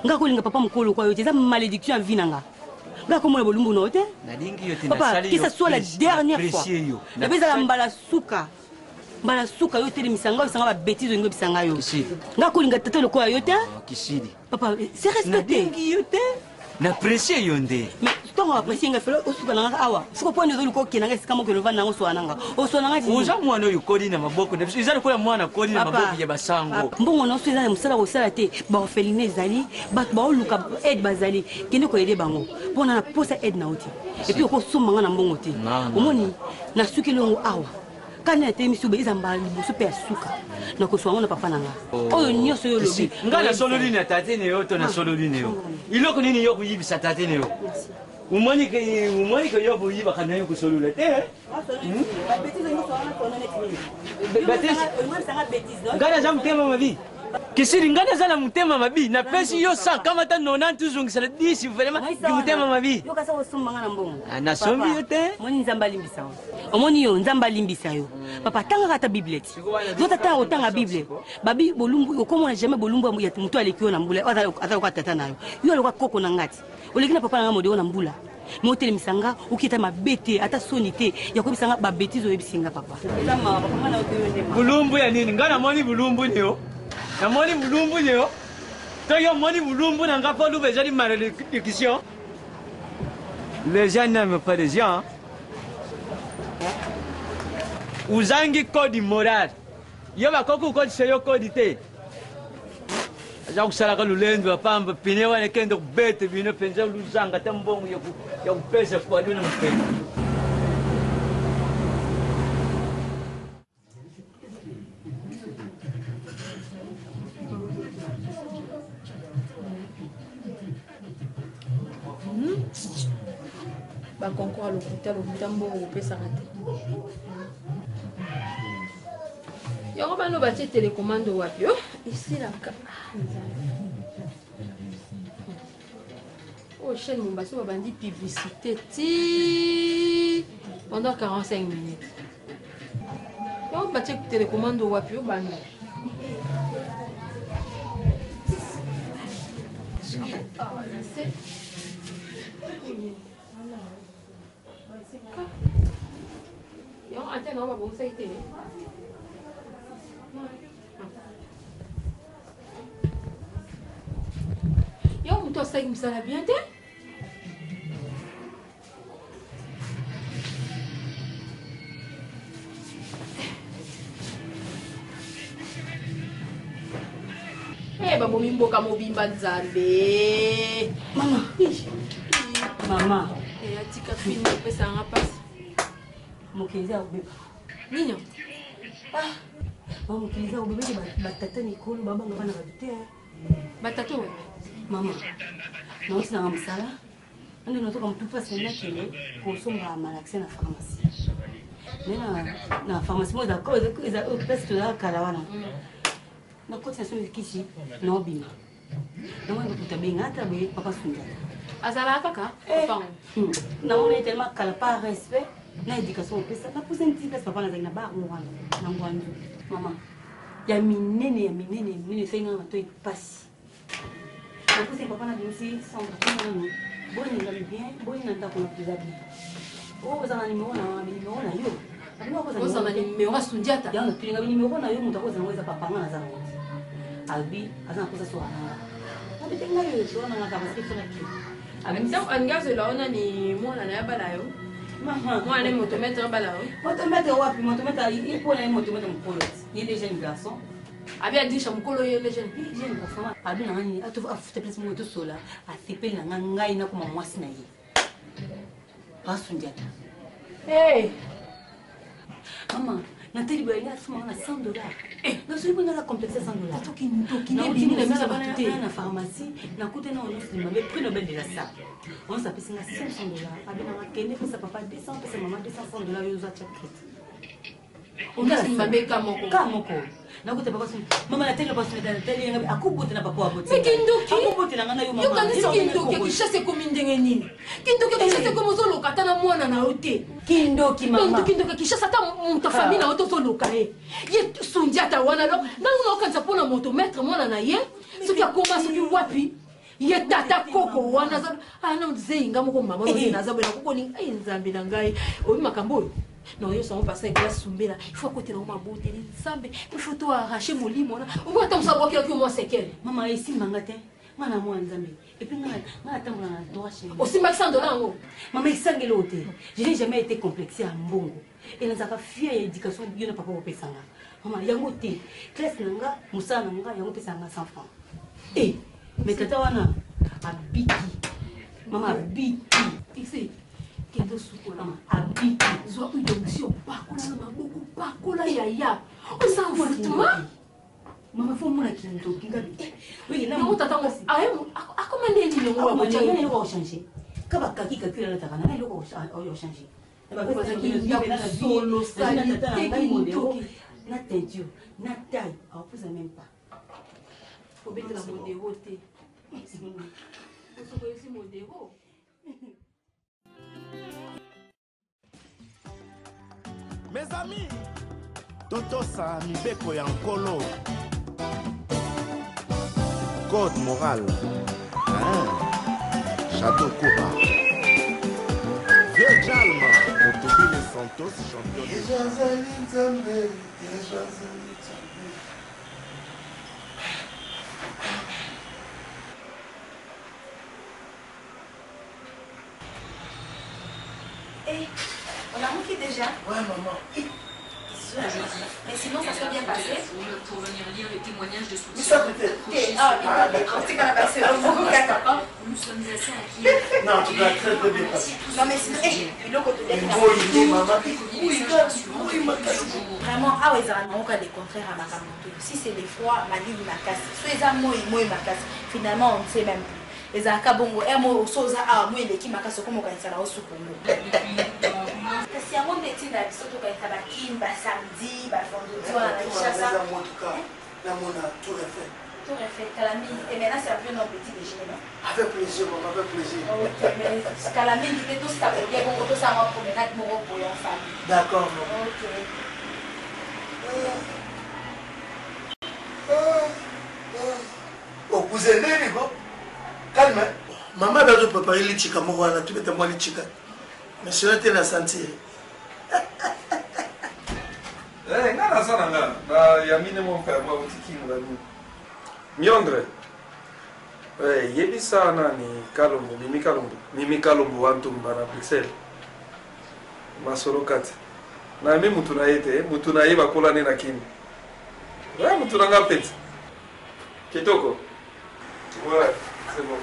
Nga kolinga papa mokolo kwa yo te, eza malédiction ya vie na nga. Nga komona bolumbu na yo te. Nalingi yo te, Papa, nasali que yo ça soit la dernière fois. apprécier yo. Nabe ezala mbala suka. Mbala suka yo telemisa nga oyebisa nga ba bêtises olingi oyebisa nga yo. Kisidi. Nga kolinga tata lokola yo te. Kisidi. Papa, c'est respecté. Nalingi yo te. N'apprécier yo nde. Mais ntango apprécier nga felo osuka na nga awa. Siko mpo nini ozoluka okende nga esika moko elovanda nango oswana nga. Oswana nga nini? Oza mwana oyo okoli na maboko na biso. Eza lokola mwana akoli na Papa. maboko ya basango. Papa, mbongo nyonso eza na mosala kosala te baorpheline ezali bato baoluka aide bazali kende koyede bango mpo na naposa aide na yo te epuis okosomba nga na mbongo te Non, non. omoni nasukeli yango awa kani natelemi sobe eza mbala liboso mpe ya suka nakoswa yango na papa na nga oyo nyonso oyo olobi Nga nasololi na tate na yo to nasololi na yo. Eloko nini yo koyibisa tate na yo? Omoni ke omoni ke yo koyibaka na yo kosolola te. eh? Nga naza motema mabe. Kisili nga naza na motema mabe. Napesi yo 100 kamata 90 tozongisa na 10 vraiment ki motema mabe. yoka sa kosomba nga na mbongo Ah, nasombi yo te. Omoni nzambe alimbisa yo omoni yo nzambe alimbisa yo papa tangaka ata bible ti zota tanga kotanga bible babi bolumbu okomona jamais bolumbu ya moto aleki yo na mbula oyo aza lokola tata na yo yo aloka koko na nga ti oleki na papa na nga modeo na mbula me otelemisa nga oki ata mabe te ata soni te ya koyebisa nga babétise oyebisi nga papa eza mawa papa nga na yo te yo nde mawa. Bulumbu ya nini? Nga namoni bulumbu ni yo. Namoni bulumbu ni yo. To yo omoni bulumbu na nga mpo luba ezali malédiction. Les gens n'aiment pas les gens. Ozangi code moral. Yo bakoki kokotisa yo code te. Aza kosalaka lolendo ya pamba pine wana ekende kobeta bino mpenza luzanga ata mbongo ya ya kopesa kwado na mopele. Baconcours ya lokuta lokuta mbongo kopesaka te yango bano batie telecommande wapi o esilaka Ah, Nzambe. oyo chaîne mombasi babandi publicité ti pendant 45 minutes yango batie telecommande wapi o bano Awa na se. Yango antenne yango babongisaki te. Yango moto asalaki mosala bien te. Eh, babomi mboka mobimba nzambe. Mama. Mama. Eh, atika fini opesa nga mpasi. Mokili eza ya kobeba. Nini? Mama, mokili eza ya kobeba ete batata mikolo babanga bana bato te. Batata oyo? Mama, nauti nanga mosala nde nazoka motu mpasi na nakende kosomba malaxe na pharmacie. Me na pharmacie moko eza place tozalaka kala wana. Nakoti na sombi kisi naobima. Namoni bakuta benga ata boye papa Sundiata. Azalaka kaka papa ngo. Namoni ye tellement kala par respect na éducation opesa napusa nti place papa nazalaki na bar ngo wana na ngwanzu. Mama ya minene ya minene ya minene esali nga matoi pasi. Napusa papa nabimisi sandra nanu boni ngami bien boni na ndako na toza bien. Oyo ozala na nimero na nimero na yo. Ozala na nimero ya Sundiata. Yango natulinga nimero na yo moto akozala ngo eza papa nga naza nango te. Alobi aza na mposa soka na nga. Nabete ngai oyo soka na nga kaka parce que fona ki. Ntango alingi azwela yo nani mwana na ye abala yo mwana ne motomètre abala yo Motomètre wapi motomètre ye mpo na ye motomètre mokolo ti. Ye nde jeune garçon. Abi adisha mokolo ye nde jeune. Jeune garçon abi na nga nini afuta place moko tosola asepeli na nga ngai nakoma mwasi na ye. Asundiata. Hey. Mama, natali boye alingi asomba nga na 100 dollars. Nasoki mpo naza complexe ya 100 dollars. nde ebimi na bato te. Na pharmacie nakutani na ononsi mabe prix Nobel de la sape. Ononsi apesi nga 500 dollars. Abi na nga kende pesa papa 200 pesa mama 200 dollars yo ozwa tia crédit. Ononsi mabe ka moko. Ka moko. Nakuta papa soki mama natali papa soki natali yanga akobotela papa wa Mais kindoki akobotela nga na yo mama yokanisi kindoki ya kinshasa ekomi ndenge nini kindoki ya kinshasa ekomi ozoloka ata na mwana na yo te kindoki mama kindoki ya kinshasa ata moto ya famille na yo te ozoloka ye ye sundiata wana lo ntango naokanisa mpo na moto maître mwana na ye soki akoma soki wapi ye tata koko wana aza ana ah, zei nga moko mama eh. naza boye nakokolinga ai nzambe na ngai oyebi makambo oyo naoyosa yango pasa egla sumbela ifo akotela yango maboteli nzambe ifo to arrache molimo wana omo ata mosa abwakelaki yo mwa sekele mama esimbanga te nga na mwa nzambe epuis nga natambola na droit chemin osimbaki 100 dollar yango mama esangeli oyo te je n'ai jamais été complexe ya mbongo e nazalaka fier ya éducation yo na papa kopesanga mama yango te classe na nga mosala na nga yango opesaka nga 100 franc e eh, mais tata wana abiki mama abiki kende osukola abiki zwa huile d'onction pakola na maboko pakola yaya oza envoûtement mama fo mona kindoki ngabi eh, yango tata ngo akoma nde nini yango eloko ochange ka bakaki kaki olataka nanga eloko ochange solo salite kindoki na teinture na taille akopusa même pas kobetela modero te osokoyesi modero Mes amis, totosa mibeko ya nkolo. Code moral. Hein? Château Koba. Vieux Jalma, Motobile Santos, champion. Yesu azali Nzambe, Yesu azali Nzambe. Eh, on a manqué déjà Ouais, maman. Mais sinon, ça s'est bien passé. Pour venir lire les témoignages de Mais ça peut-être. Ah, ah d'accord. C'est qu'on a passé Nous sommes assez inquiets. Non, tu vas très très bien passer. Non, mais sinon, eh, biloko Vraiment, awa ezala nango kaka le contraire ya makambo to. Si c'est le froid, malili makasi. So eza moi, moi makasi. Finalement, on ne sait même plus. Ezalaka bongo heure moko so oza awa moi eleki makasi okoma okanisa na osu kongo kasi yango nde etinda biso tokanisa bakin basamedi bavendredi wana na kinshasa namona tour eiffel tour eiffel kala mingi te maintenant c'est un peu non petit déjeuner non avec plaisir maman avec plaisir ok mais kala mingi te tosika kolia bongo tosala mwa promenade moko boye en famille d'accord maman ok okuze nini ko calme mama azo prépare lichika moko wana tobeta mwa lichika mais sino te na sentir eh, nga naza na nga na ya mine mo mpaya mwa auti kingo na nini miondre eh, yebisa nani kalombo mimi kalombo mimi kalombo wa ntumba na bruxelles masolo kati nayambi mutu na ye te mutu na ye bakolani na kini mutu na nga mpeti Kitoko. Ouais, c'est bon.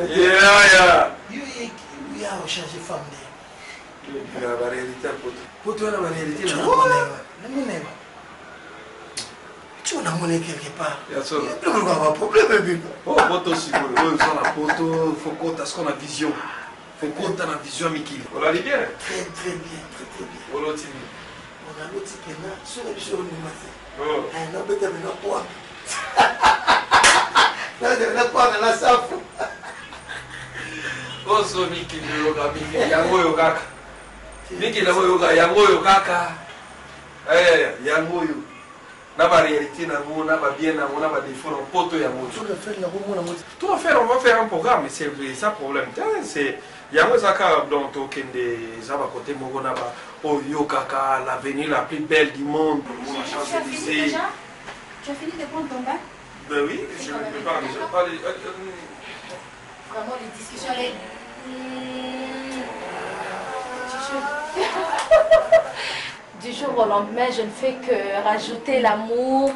Yeah, yeah. Ya ochange femme ne. Ya ba réalité ya poto. Poto wana ba réalité na. Namona. Tu namona quelque part. Ya solo. Biloko ba problème bino. Oh poto sikoyo. Oyo oza na poto, faut kota ce qu'on a vision. Faut kota na vision ya mikili. Olali bien? Très très bien, très très bien. Oloti nini? Naloti pena soki na biso ondima te. Eh, nabeta pena kwanga. Nabeta pena kwanga na safu. Oso mikili oyoka mikili yango oyo kaka. Mikili yango oyoka yango oyo kaka. Eh, yango oyo. Na ba réalité nango, na ba bien nango, na ba défaut nango, poto yango. Tout à fait, on va faire un programme, c'est ça problème. C'est yango eza kaka donc tokende eza bakote moko na ba oyo kaka l'avenir la plus belle du monde. Tu as fini déjà Tu as fini de prendre ton bain Ben oui, je me prépare déjà. Allez, Vraiment, les discussions, les... Du jour au lendemain, je ne fais que rajouter l'amour.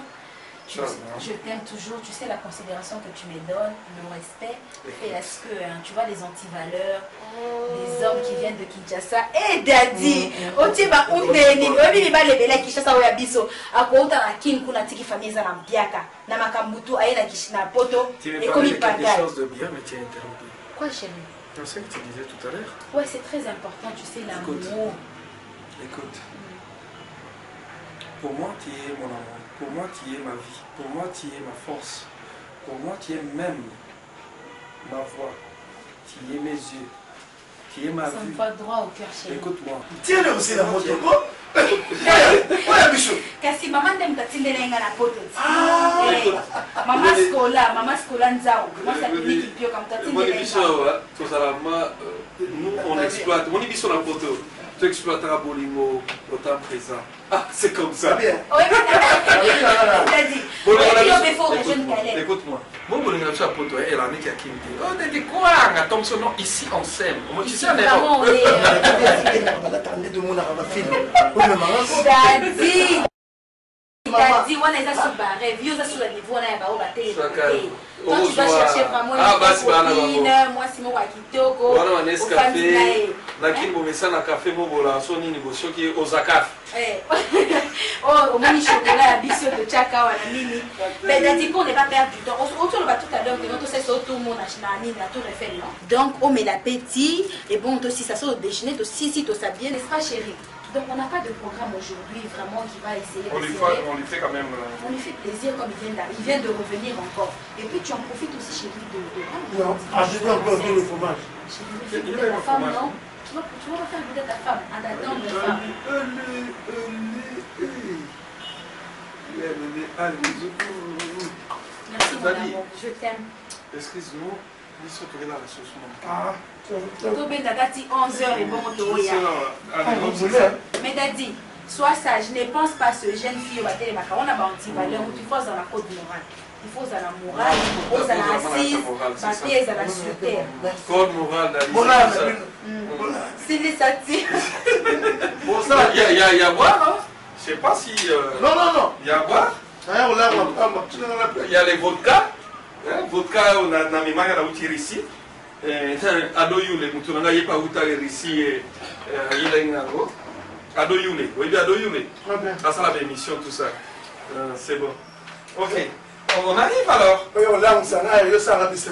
Je, je t'aime toujours, tu sais la considération que tu me donnes, le respect, fait à ce que, hein, tu vois, les antivaleurs, des hommes qui viennent de Kinshasa. Eh daddy, otie ba undeni, oyebi mibali ebele ya Kinshasa oyo ya biso, akouta na Kin kuna atiki famille eza na mpiaka, na makambo tu aye na Kish na poto, Tu me ekomi parlais de quelque pagaille. chose de bien, mais tu as interrompu. Quoi chérie C'est ce que tu disais tout à l'heure. Ouais, c'est très important, tu sais, l'amour. Écoute, pour moi tu es mon amour, pour moi tu es ma vie, pour moi tu es ma force, pour moi tu es même ma voix, tu es mes yeux, tu es ma Ça me vue. va droit au cœur, chérie. Écoute-moi. Tiens-le aussi la moto. Oya biso. Kasi mama nde moto atindela ye nga na poto ti. Eh, Écoute. mama scola mama scola nzau mwasi apimiki pioka moto Moni atindela ye biso nga. awa tozala ma nous on exploite moni biso na poto tu exploitera bolingo au temps présent ah c'est comme ça Oyebi Bolingo na oyebi yo biso- mpe faut rejoindre Écoute-moi, Caleb. écoute-moi mon bolingo na biso ya poto eh, elamiki ya kini te oh dede kwanga Thompson non ici on s'aime tu sais en Vraiment, on Europe est, balata nde tomonaka bafilme omemaka Dadi Dadi wana eza sur barêve yo oza sur la niveau wana ya bao batelemaka te toi tu vas Ozwa. chercher vraiment Ah, une basi bana bango. copine mwasi moko ya kitoko wana ba ofandi na Nescafé ye nakini bomesa na café mobola so nini bo soki oza kafe Eh. Oh, omoni chocolat ya biso totiaka awa na nini mais dadi pour ne pas perdre du temps otoloba tout à l'heure que tosesa otour na nini na tour eiffel non donc omela petit et bon tosisa so odéjeuner tosisi tosabie n'est-ce pas chérie donc on n'a pas de programme aujourd'hui vraiment qui va essayer on de lui serrer. fait on lui fait quand même euh, On lui fait plaisir comme il vient d'arriver. Il vient de revenir encore. Et puis tu en profites aussi, chérie, de. de Non, ajoute encore le fromage. Chérie, fais goûter ta femme, non tu vas, tu vas pas faire goûter ta femme, à ta tendre femme. Merci, mon Daddy. amour. Je t'aime. Excuse-nous, biso tokela la sauce Ah, Tobenda dati 11h et bon toya. Mais Daddy, sois sage, ne pense pas ce jeune fille au batelemaka. On a ba anti-valeur où tu faut dans la code morale. Il faut dans la morale, il faut dans la assise, papier dans la sur terre. Code moral, Daddy. Moral, c'est ça. C'est les satires. Bon, ça, il y a, il y a, il y a à boire, hein Je sais pas si. Non, non, non. Il y a à boire. D'ailleurs, là, on Il y a les vodka. Hein, vodka, on a na mimanga na uti Russie. Eh, ado yule, mutu nanga yepa uta Russie, eh, yila ngango. Ado yule, oui, ado yule. Très bien. Ah, ça, la émission, tout ça. C'est bon. Ok. On arrive alors. Oui, on l'a, on s'en a, yo sala biso.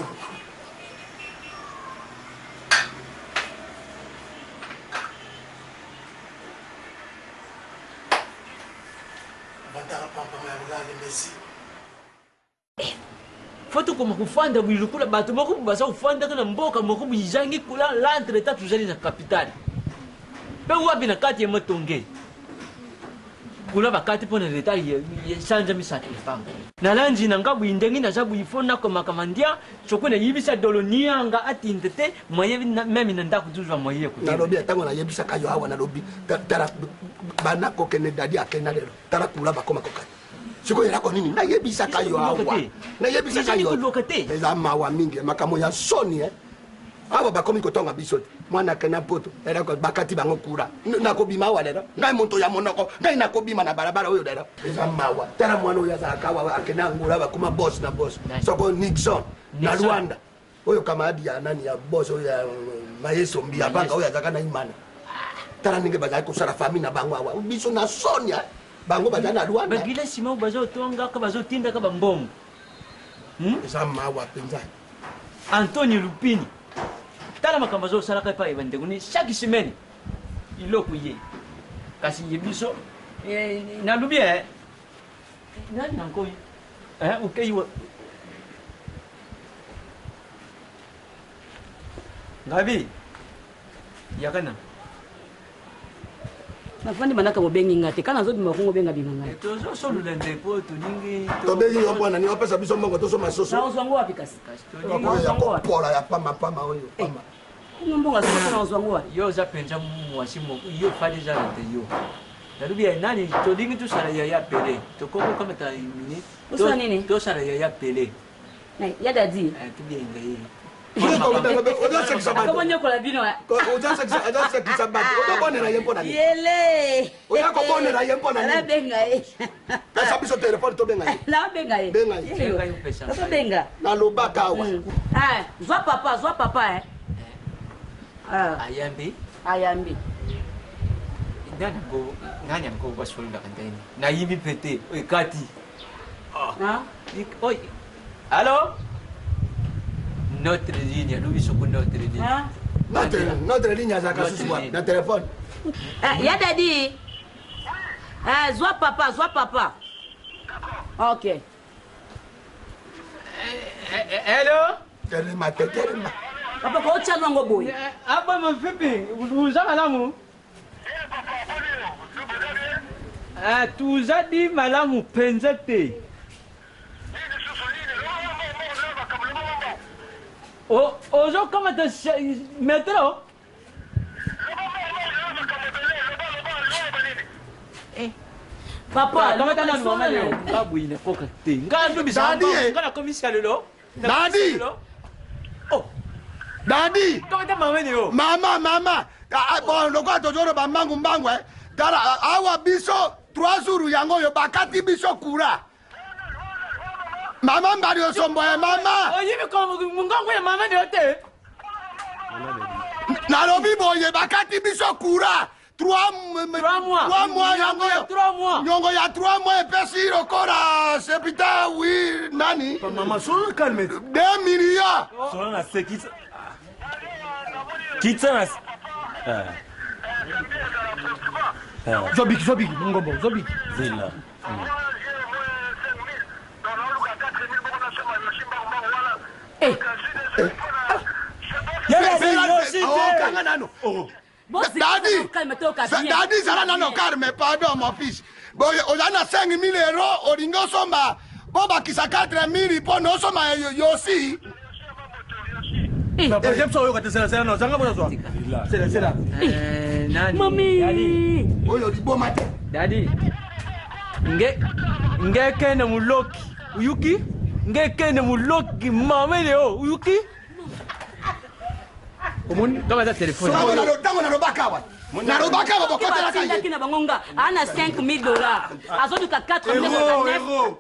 Bataka pampama ya kolala messi. Fo tokoma kofanda boye lokola bato moko boye baza kofandaka na mboka moko boye ezangi kula l'entretemps tozali na capitale mpe wapi na kati ya matonge kuna bakati mpo na retard ya sanza misato epango nalandi na nga boye ndenge naza boye fo nakomaka mandia soko nayibisa dolo nianga atinda te moye meme na ndako tozwa moye ya kotinda. Nalobi ntango nayebisaka yo awa nalobi tala bana kokende dadi akenda lelo tala kula bakoma kokata sikoyo elako nini nayebisaka yo awa nayebisaka yo eza mawa mingi makambo ya soni eh. Awa bakomi kotonga biso te mwana akenda poto elako bakati bango kura nakobima awa lelo ngai moto ya monoko ngai nakobima na balabala oyo lelo eza mawa tala mwana oyo azalaka awa akenda angola bakoma bos na bos soko Nixon na Nixon. Rwanda oyo kamaradi ya nani ya bos oyo ya Mayesombi ya banga oyo azalaka na imana tala ndenge bazali kosala famille na bango awa biso na sonia bango bazali na Rwanda bagila nsima oyo bazotongaka bazotindaka bambongo eza mawa mpenza Antoni Lupini tala makambo azosalaka epai ya bandeko ni chaque semaine iloko ye kasi ye biso eh, nalobi eh, nani nanko eh, okei ngabi yaka na Nafandi manaka bobengi nga te kana nazobima kongo obenga bima ngai. Tozosolola ndeko tolingi Tobengi yo mpona nini opesa biso mbongo tosoma soso Naozwa ngo wapi kasi? Oyo ya kopola ya pambapamba oyo pamba. Kongo mbongo soso naozwa ngo wapi? Yo oza mpenza mwasi moko yo fali eza na te yo nalobi ya nani tolingi tosala yaya pele tokoki okamata minute Osala nini? Tosala yaya pele Ya dadi. Tobienga ye. Ozosekisa bato. Akomonyokola bino. Ozosekisa bato ozobonela ye mpona nini Yele. Oya kobonela ye mpona nini Nabenga ye. Pesa biso telefone tobenga ye. Nabenga ye. Benga ye. Nazobenga. Nalobaka awa. Ah, zwa papa, zwa papa eh. Ayambi. Ayambi. Nani yango nani yango basololaka ndeni nayimbi mpe te oyo ekati oyo allo notre ligne alobi soko notre ligne Notre ligne azalaka susu wapi na telefone. Eh, ya dadi eh, zwa papa zwa papa ok Hello? Telema te telema. Papa ko otya nwango boye. Aba mavipi? Uza malamu? Ah, tuza di malamu penza te. O ozo kamata metro? Papa, kamata nanu mama leo. Nga boye nakoka te. Nga ndobisa Dadi, eh. nga nakomisa lelo. Dadi. Dadi. Kamata mama leo. Mama mama. Ah, ah, bon lokola tozoloba mbangu mbangu eh. Tala ah, awa biso 3 jours yango oyo bakati biso kura. Mama mbali osombo ya mama. Oyebi ko mungongo ya mama leo te. Nalobi boye bakati biso kura. 3 mois. 3 mois yango Nyongo ya oyo. 3 mois. Nyongo ya 3 mois epesi lokola sepita wi nani? Mama solo calme. 2 millions. Solo na se kitsa. Kitsa na se. Ah. Ah. Zobiki zobiki mongombo zobiki. Zela. Oh, kanga nano. Dadi, Dadi zala nano calme, pardon mon fils. Boye oza na 5000 euros olingi osomba mpo bakisa 4000 mpo na osomba yosi. Papa james oyoka te zela zela no zanga bona zwa. Zela zela. Nani? Mami. Dadi. Oyo liboma te. Dadi. Nge nge kene muloki. Uyuki? Nge kene muloki mama leo. Uyuki? Omoni kamata telefone. Ntango nalobaka awa. Nalobaka awa bokotelaka ye. batindaki na bango nga aa na 5000 dollars azoluka Euro,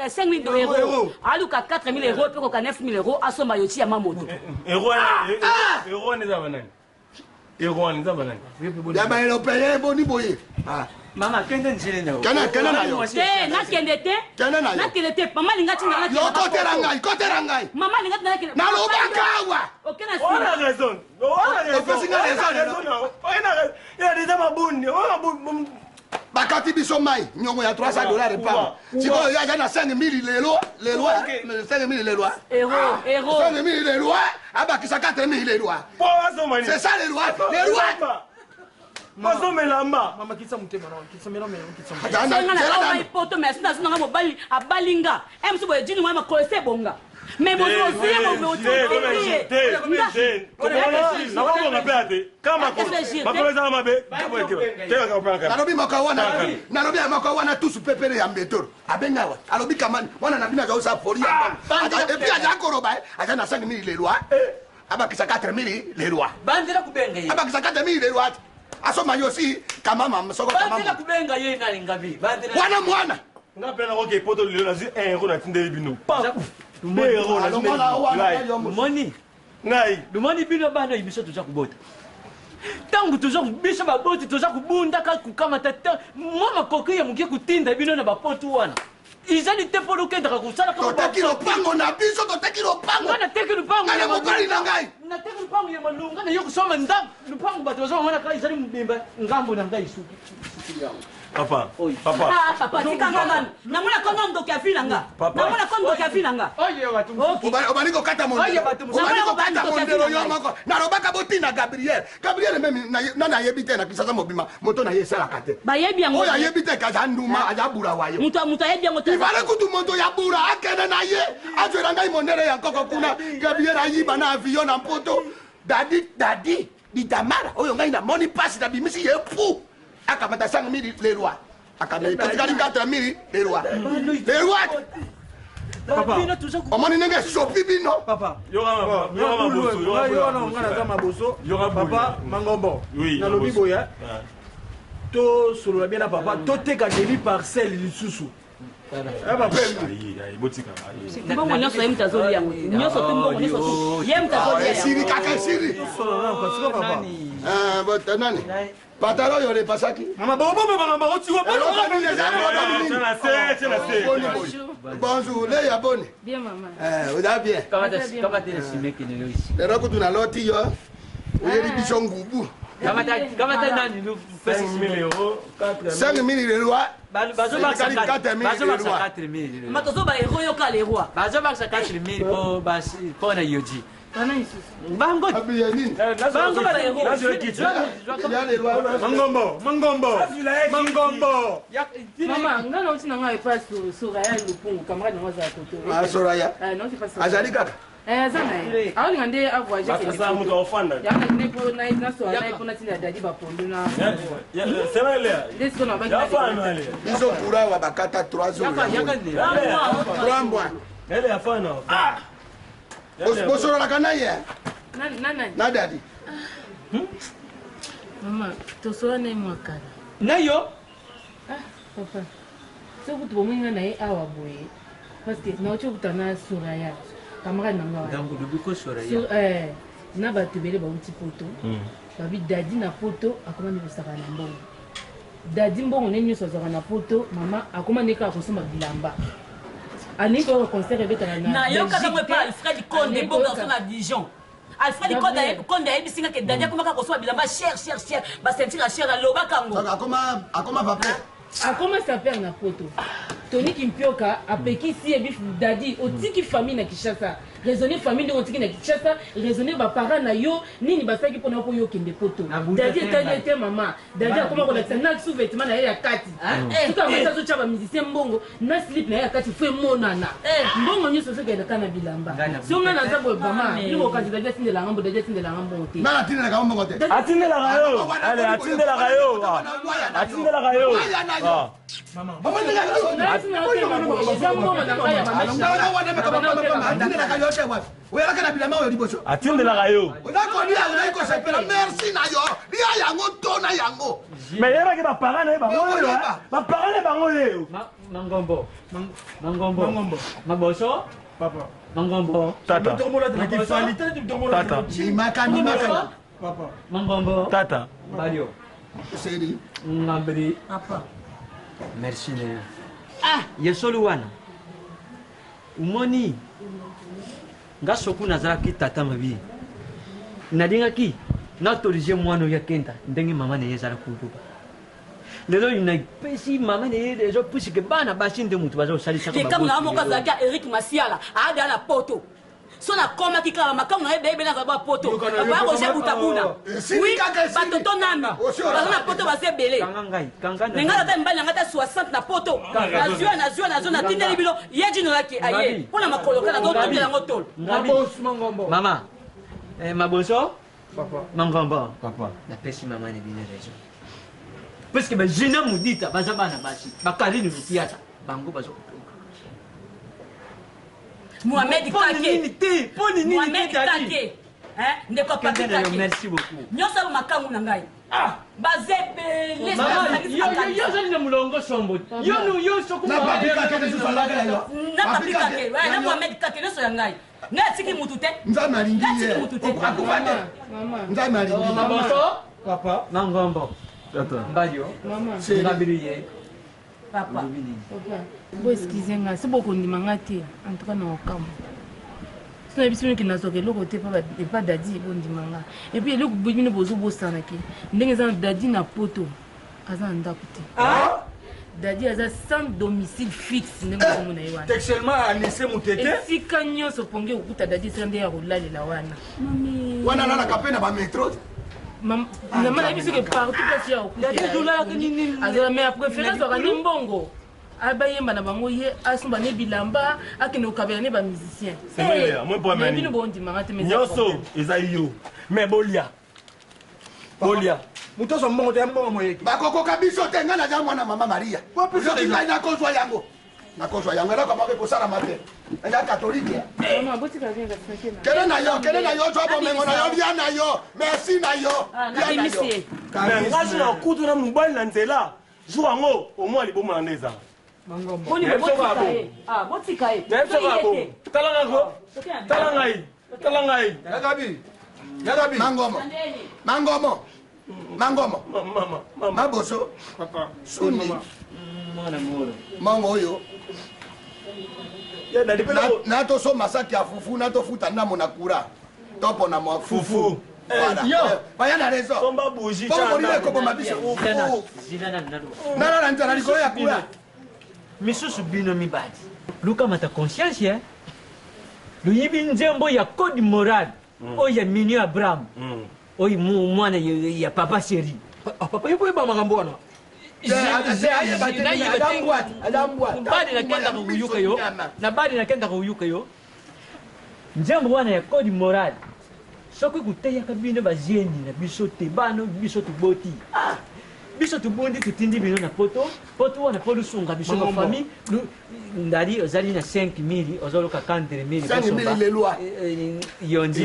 5000 euro aluka 4000 euro mpe koka 9000 euro asomba yoti ya mamoto Euro wana eza banani? Euro wana eza banani? Ya ba européen boni boye. Ah. Mama kende nzele na yo. Kende kende na yo. te nakende te Kende na yo. nakende te mama alinga tinda nga Yo kotela ngai, kotela ngai. mama alinga tinda nakende Nalobaka awa. oke na Wana raison. Wana raison. Opesi nga raison, Wana raison. Ya deja mabundi. Wana mabundi. bakati biso mai nyongo ya 300 dollars epamba sikoyo yo aza na 5000 lelo lelo 5000 lelo euro euro 5000 lelo abakisa 4000 lelo Po azoma nini? c'est ça lelo lelo Bazomela mba. Mama kitsa motema na kitsa mela mela kitsa motema. Senga na koma ipoto mais asina asina nga mobali abalinga e mosu boye jini wana makolo ese ebonga mais nakobonga mpe ate makolo ezala mabe nalobi moko wana nalobi ya moko wana tusu pepele ya mbetoro abengi awa alobi kamani wana na bino azaosa foli ya mbongo epuis aza koloba aza na 5000 lelo abakisa 4000 lelo Bandela kubenga ye. abakisa 4000 lelo ati asoma yosi kamama soko Bandela kamama kubenga ye nani ngabi. Bandela. wana mwana nga mpe nakoki epoto lelo nazwi 1 euro natindeli bino euro Alongola wana, yo mosu. Lumoni. ngai Lumoni bino bana biso toza kubota. Ntango toza biso baboti toza kubundaka kukamata te mwa makoki ya moke kutinda bino na bapotu wana. Ezali te mpo lokendaka kosala kaka toteki lopango na biso toteki lopango Nga nateki lupango Ngai na mobali na ngai nateki lupango ya malunga naye kosomba ndambo lupango bato bazomona kaka ezali mobimba ngambo na ngai esuki esuki yango. papa papa Ah, papa tika nga nanu namona ko ndoki ya vi na nga Papa. namona ko ndoki ya vi na nga Oyo bato Ok. Obali kokata Oyo bato mosusu. mondelo obali kokata mondelo yo Ngai. moko nalobaka botina gabriel gabriel meme nani ayebi te na kisasa mobima moto na ye esalaka te bayebi yango oyo ayebi te kaza nduma aza bula wayo moto moto ayebi yango te ifale kutu moto ya bula akende na ye azwela ngai mondele ya nkoko kuna gabriel ayiba na avion na mpoto dadi dadi didamara oyo ngai namoni mpasi nabimisi ye pu akamata 5000 lelwa akatikali 4000 lelwa lelwa Papa. Bino toza ku- omoni ndenge esopi bino Papa. Yoka maboso, yoka Yo wana nga naza maboso. Yoka boye. Papa mangombo. Oui, Nalobi maboso. boye. Tosolola bien na papa toteka demi parcelle lisusu. Eh papa. botika mbongo nyonso ye moto azolia yango te nyonso te mbongo nyonso te ye moto azolia esili yango kaka esili Tosolola na kasi papa. Ah, bo- nani patalo oyo lepasaki Mama bobo bobo mama otiwa. Eloko nini eza problème nini? Tiens na se, tiens na se. Boni boye. bonjour leya boni Bien, maman. Eh, oza bien Kamata kamata nsima ekende yo isi. lero kutu naloti yo oyeli biso ngubu Kamata nani 5000 euros. 5000 lelwa. Bazobakisa 4000. Ma tozoba ero yoka le roi. Bazobakisa 4000 po basi mpo na yoji. Bango Bango Mangombo, Mangombo, Mangombo. Mama, nga nauti na ngai epa Soraya Lupungu, camarade nango azala koto. Ah, Soraya. Eh, nauti epa Soraya. Azali kaka? Eh, aza na ye. Aolinga nde avoyage Bato asala moto aofanda. Yango nde mpo nasola na ye mpo natinda dadi bapondu na. Nde sikoyo na baki. Biso kura awa bakata 3 jours. 3 mois. Ele afana. Ah! Bosololaka na ye? Na nani? Na dadi. Mama, tosola na ye mwa kala. Na yo? Ah, papa. Soki kutu bomoni nga na ye awa boye parce que nauti okuta na Soraya, camarade na nga wana. Donc olobi ko Soraya. So, eh, na bato ebele bauti poto. Babi dadi na poto akoma nde kosaka na mbongo. Dadi mbongo nde nyonso azwaka na poto, mama akoma nde kaka kosomba bilamba. Alingi koyoka concert ebetaka na Nayokaka ngo Belgique epa te. Alfred Konde Alingi bongo koyoka- so na Dijon. Alfred Gabriel. Konde ayebisi nga ke Dadi akomaka kosomba bilamba cher cher cher, ba ceinture ya cher alobaka ngo. Akoma akoma vape. Akoma saper na poto. Tony Kimpioka apekisi ye bifu dadi otiki famille na Kinshasa, raisonner famille ndenge otiki na Kinshasa, raisonner ba parents na yo nini basalaki mpona yo mpo yo okende poto. Dadi etali ye te mama. Dadi akoma kolakisa na sous vêtement na ye ya kati. Soki amati azotya ba musicien mbongo na slip na ye ya kati fo emonana. Mbongo nyonso soki ekendaka na bilamba. So ngai naza boye mama, bino bokanisi dadi atindelanga mbongo, dadi atindelanga mbongo te. Nani atindelaka yo mbongo te? Atindelaka yo. Ale atindelaka yo. Atindelaka yo. Ah. Atindelaka yo te wapi? Oyalaka na bilamba oyo liboso. Atindelaka yo. Oza kolia, ozali kosepela. Merci na yo. Lia yango to na yango. Mais yebaki ba parents na ye bango oyo. Ba parents na ye bango oyo. Mangombo. Mangombo. Mangombo. Maboso. Papa. Mangombo. Tata. Tata. Ndimaka, ndimaka. Papa. Mangombo. Tata. Balio. Seri. Ngambri. Papa. Merci ne. Ah, yesoli wana. Umoni nga soku nazalaki tata mabi nalingaki naautorize mwana oyo akenda ndenge mama na ye ezala koloba lelo napesi mama na ye ezo puisque bana basi nde moto baza kosalisaka Likambo na moko azalaki ya Eric Masiala aada na poto. So nakomaki kaka makambo na ye ebele nazala ba poto. Baya Roger Butabuna. Oui, batoto nami. Baza na poto baza ebele. Kanga ngai, kanga Me ngai ata mibali na ngai ata 60 na poto. Nazwa nazwa nazwa natindeli bino ye jino yake aye. Mpo na makolo kaka nazotondela yango tolo. Mama, eh, maboso Papa. Mangombo. Papa. Napesi mama na bino raison. Puisque bajina mudita baza bana basi bakalini lutiata bango baza kotonga. Mohamed Mpona Kake. nini te? Mpona nini te, Mohamed Dadi? Kake. Hein? Ndeko Papi Kende na yo, Kake. merci beaucoup. Nyonso ayo makambo na ngai. Baza ebele. Mama, yo ozali na molongo sombo. Yo no yo soko Na Papi Kake lisusu alaka ya yo. Na Papi Kake, ouais, na Mohamed Kake nyonso ya ngai. Ngai atiki mutu te. Nzambe alingi Ngai atiki ye. mutu te. Akufa te. Nzambe alingi ye. Maboso. Papa. Mangombo. Tata. Mbalio. Mama. Ngambili ye. Papa. Olobi nini? Papa, bo excuse nga so bokondima nga te en tout cas na okamwa so na biso noki nazwaka eloko te epa dadi bondima nga et puis eloko bino bozobosana ke ndenge eza na dadi na poto aza na ndako te dadi aza sans domicile fixe ndenge ozomona ye wana Textuellement anise mutete. Esika nyonso pongi okuta dadi esika nde ya kolalela wana. Wana alalaka mpe na bametro. Mama na biso ke partout place ya Dadi azolalaka nini? Azala mais apréféré azwaka nde mbongo. Abayemba na bango ye asomba ne bilamba akende kokabela ne bamusicien. C'est vrai, Léa, moi, pour Mais Amani. bino bondimaka te mais eza Nyonso problème. eza yo. Mais bolia. Bolia. Moto azwa mbongo te ya mbongo moyeki. Bakokoka biso te ngai naza mwana mama Maria. Soki ngai nakozwa yango. Nakozwa yango eloko moko ekosalama te. Eza katolike. Mama botika bien kasi nakenda. Kende na yo, kende na yo, zwa bomengo na yo, lia na yo. Merci na yo. Lia na yo. Mais nga so na kutu na mobali na nzela. Jour yango omwa liboma na nde ezala. Boni botika ye. Ah, botika ye. Nayebi soko ya bo. Tala nga ko. Tala ngai. Tala ngai. Yakabi. Yakabi. Mangomo. Mangomo. Mangomo. Mama. Maboso. Papa. Suni. Mwana molo. Mango oyo. Na tosomba saki ya fufu na tofuta ndambo na kura. Topona mwa fufu. Voilà. Baya na raison. Somba bougie. Bongo molilo ekoboma biso. Nalala nzala likolo ya kula. Misusu bino mibali lukamata conscience ye luyibi nzembo ya code moral oyo ya minio abraham oyo mwana ya papa sheri. Papa, yo boyeba makambo wana. Badi nakenda koyuka yo, na badi nakenda koyuka yo nzembo wana ya code moral. Soki koteyaka bino bazeni na biso te, bana biso toboti, biso tobundi, totindi bino na poto poto wana mpo lusunga biso bafamille. Ndali ozali na 5000, ozoluka 4000. 5000 lelwa. Yondi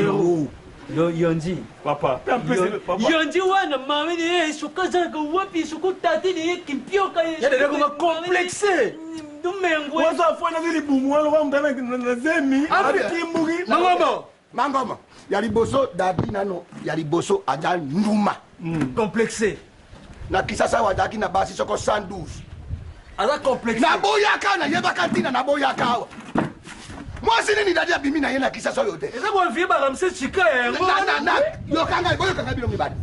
yondi. Papa. Yondi wana mama ye soki azalaka wapi, soki tatini ye kimpioka. Ya dede koma complexe. Dumengwe. Wazo afana zili bumu walo kwa mtana na zemi. Kimbuki. Mangomo. Mangomo. Ya liboso dadi nano ya liboso aza nduma. Complexe. Na Kisasa awa azalaki na basi soko 112. Aza complexe. Naboyaka, nayebaka ntina naboyaka awa. Mwasi nini dadi abimi na ye na Kisasa oyo te? Eza koenvie baramse chika ya yango. Yoka ngai, boyokanga bino mibali.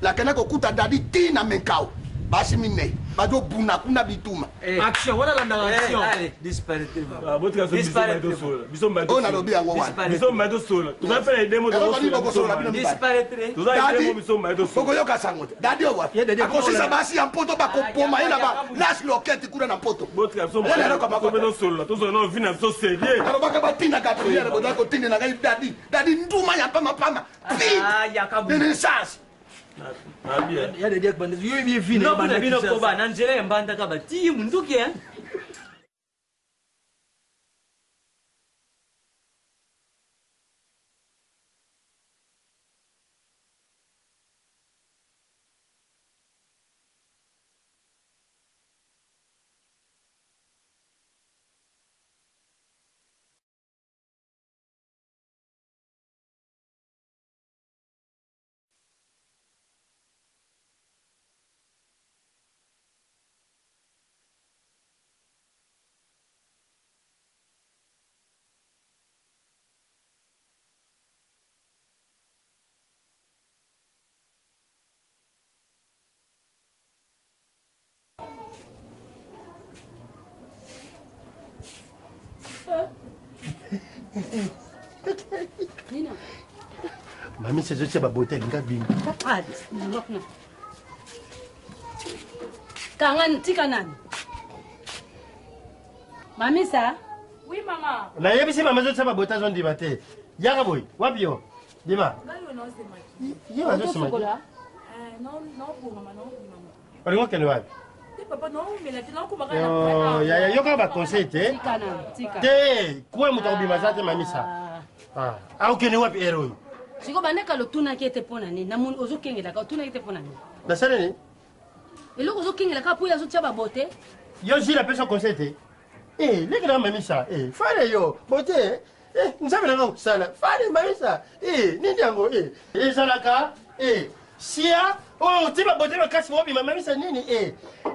Nakende kokuta dadi ti na Menkao. Basi minei bazobuna kuna bituma. Action wana landaka action. Oyo nalobi yango wana. Biso mbaye tosola. Toza pe na idemo. Eloko nini bokosola bino mibali? Dadi, bokoyoka sango te. Dadi oyo wapi? Akosisa basi ya mpoto bakopoma ye na ba las lokete kuna na mpoto. Wana eloko moko te. Tosola, tosola na vie na biso sérieux. Alobaka batinda Gabriel, boza kotinda ngai dadi. Dadi nduma ya pama pama. Nini sens? Ya dede bande yo yebi vie na Nokuna bino koba na nzela ya mbandaka batiyi munduki. Nina. Mami sezotia babote alinga bino. Ah, kuna. Kanga tika nani? Mamisa? Oui, maman. Nayebisi mama ezotia babote azondima te. Yaka boye, wapi yo? Bima. Ye bazosima. Olingi okende wapi? Yo, yaya, yoka baconseil te. Tika nani? Tika. Te, kuwa moto akobima aza te mamisa. Ah, akokende wapi ere oyo? Sikoyo bandeka lotunaki ete mpo na nini? Namoni ozokengelaka, otunaki ete mpo na nini? Nasala nini? Eloko ozokengelaka mpo ye azotia babote. Yo Gilles apesa conseil te. Eh, leki na mamisa. Eh, fale yo, bote. Eh, nzambe nanga kosala. Fale mamisa. Eh, nini yango? Eh, ezalaka eh sia oyo oh, ti babote makasi bobima mamisa nini? Eh,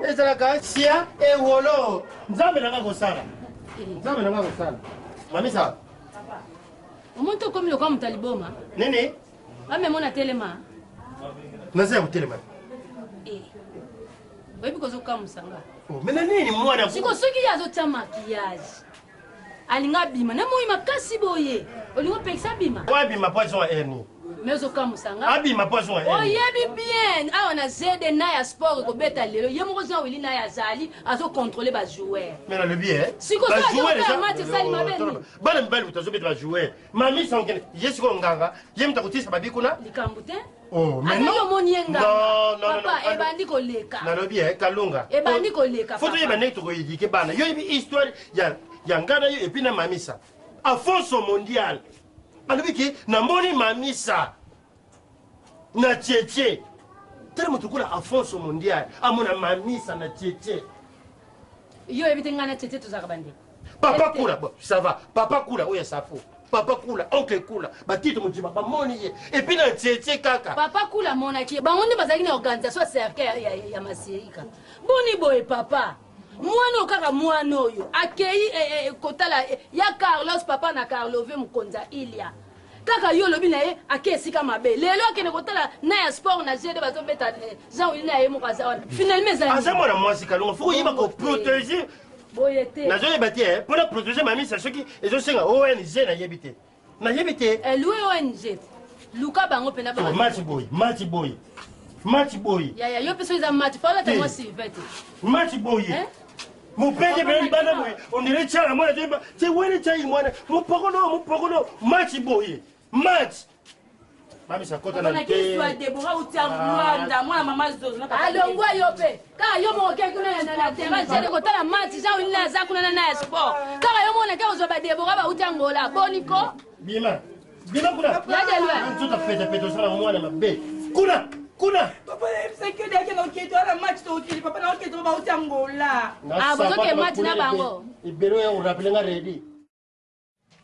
ezalaka sia ewolo. Nzambe nanga kosala. Nzambe nanga kosala. Mamisa. Omoni te okomi lokola moto ya liboma. Nini? Bamemona telema. Naza ya kotelema. Eh. Oyebi kozokamwisa nga. Oh, mais na nini mwana? Siko soki ye azotia maquillage. Alinga abima na moi makasi boye. Olingi opekisa abima? Po abima po azwa hernie. Mais ozokamwisa nga. Abima po azwa hernie. Oyebi bien awa na ZD na ya sport ekobeta lelo. Ye moko Jean Willy na ya azali azocontrôler ba joueurs. Mais nalobi eh. Siko Ba soki joueur azokotala eza- match esali mabe nini? Bana mibali moto azobeta ba joueur. Mamisa okende ye sikoyo nganga, ye moto akotisa babi kuna. Likambo te. Oh, mais Azali non. omoni ye nganga. Non, non, non, Papa non. ebandi koleka. Nalobi eh, Kalunga. Ebandi koleka. Faut toyeba papa. ndenge tokoéduquer bana. Yo yebi histoire ya ya nga na yo et puis na mamisa. Afonso mondial. Alobi ke namoni mamisa na tietie. Tala moto lokola Afonso mondial amona mamisa na tietie. Yo oyebi te ngai na tietie tozalaka bandeko. Papa Kula, bon, ça va. Papa Kula, oyo safo. Papa Kula, oncle Kula, batito mojima bamoni ye. Et puis na tietie kaka. Papa Kula amonaki ye. Bango nde bazalaki na organisation ya cercueil ya Masirika. Boni boye papa. Mwana oyo kaka mwana oyo akei kotala ya Carlos papa na Carlove mokonzi ya Ilia. Kaka yo olobi na ye ake esika mabe. Lelo akende kotala na ya sport na GD bazobeta Jean Willy na ye moko aza wana. Finalement ezali. Aza mwana mwasi Kalunga, faut koyeba ko protéger. Boye te. Nazoyeba te, eh, mpona protéger mamisa soki ezosenga ONG nayebi te. Nayebi te. Elue ONG. Luka bango pena ba. Match boy, match boy. Match boy. Ya ya yo pe so eza match, faut olata mwa survêt. Match boy. Mopende pena libanda boye, on dirait tshala mwana toyeba, tse wele tshai mwana, mopokolo, mopokolo, match boye. Match. Mamisa kota na te. Deborah utia Rwanda, mwana mama Zozo. Alongwa yo pe. Kaka yo moko okei kuna na terrain zele kotala match Jean Willy aza kuna na ya sport. Kaka yo moko nake kozwa ba Deborah bauti Angola. Boni ko? Bima. Bima kuna. Ya de loin. Nzoto pete pete osala mwana mabe. Kuna. Kuna. Papa yebisaki yo akende okende wana match tokende papa na okende bauti Angola. Ah bozoke match na bango. Ebele oyo orappeler nga ready.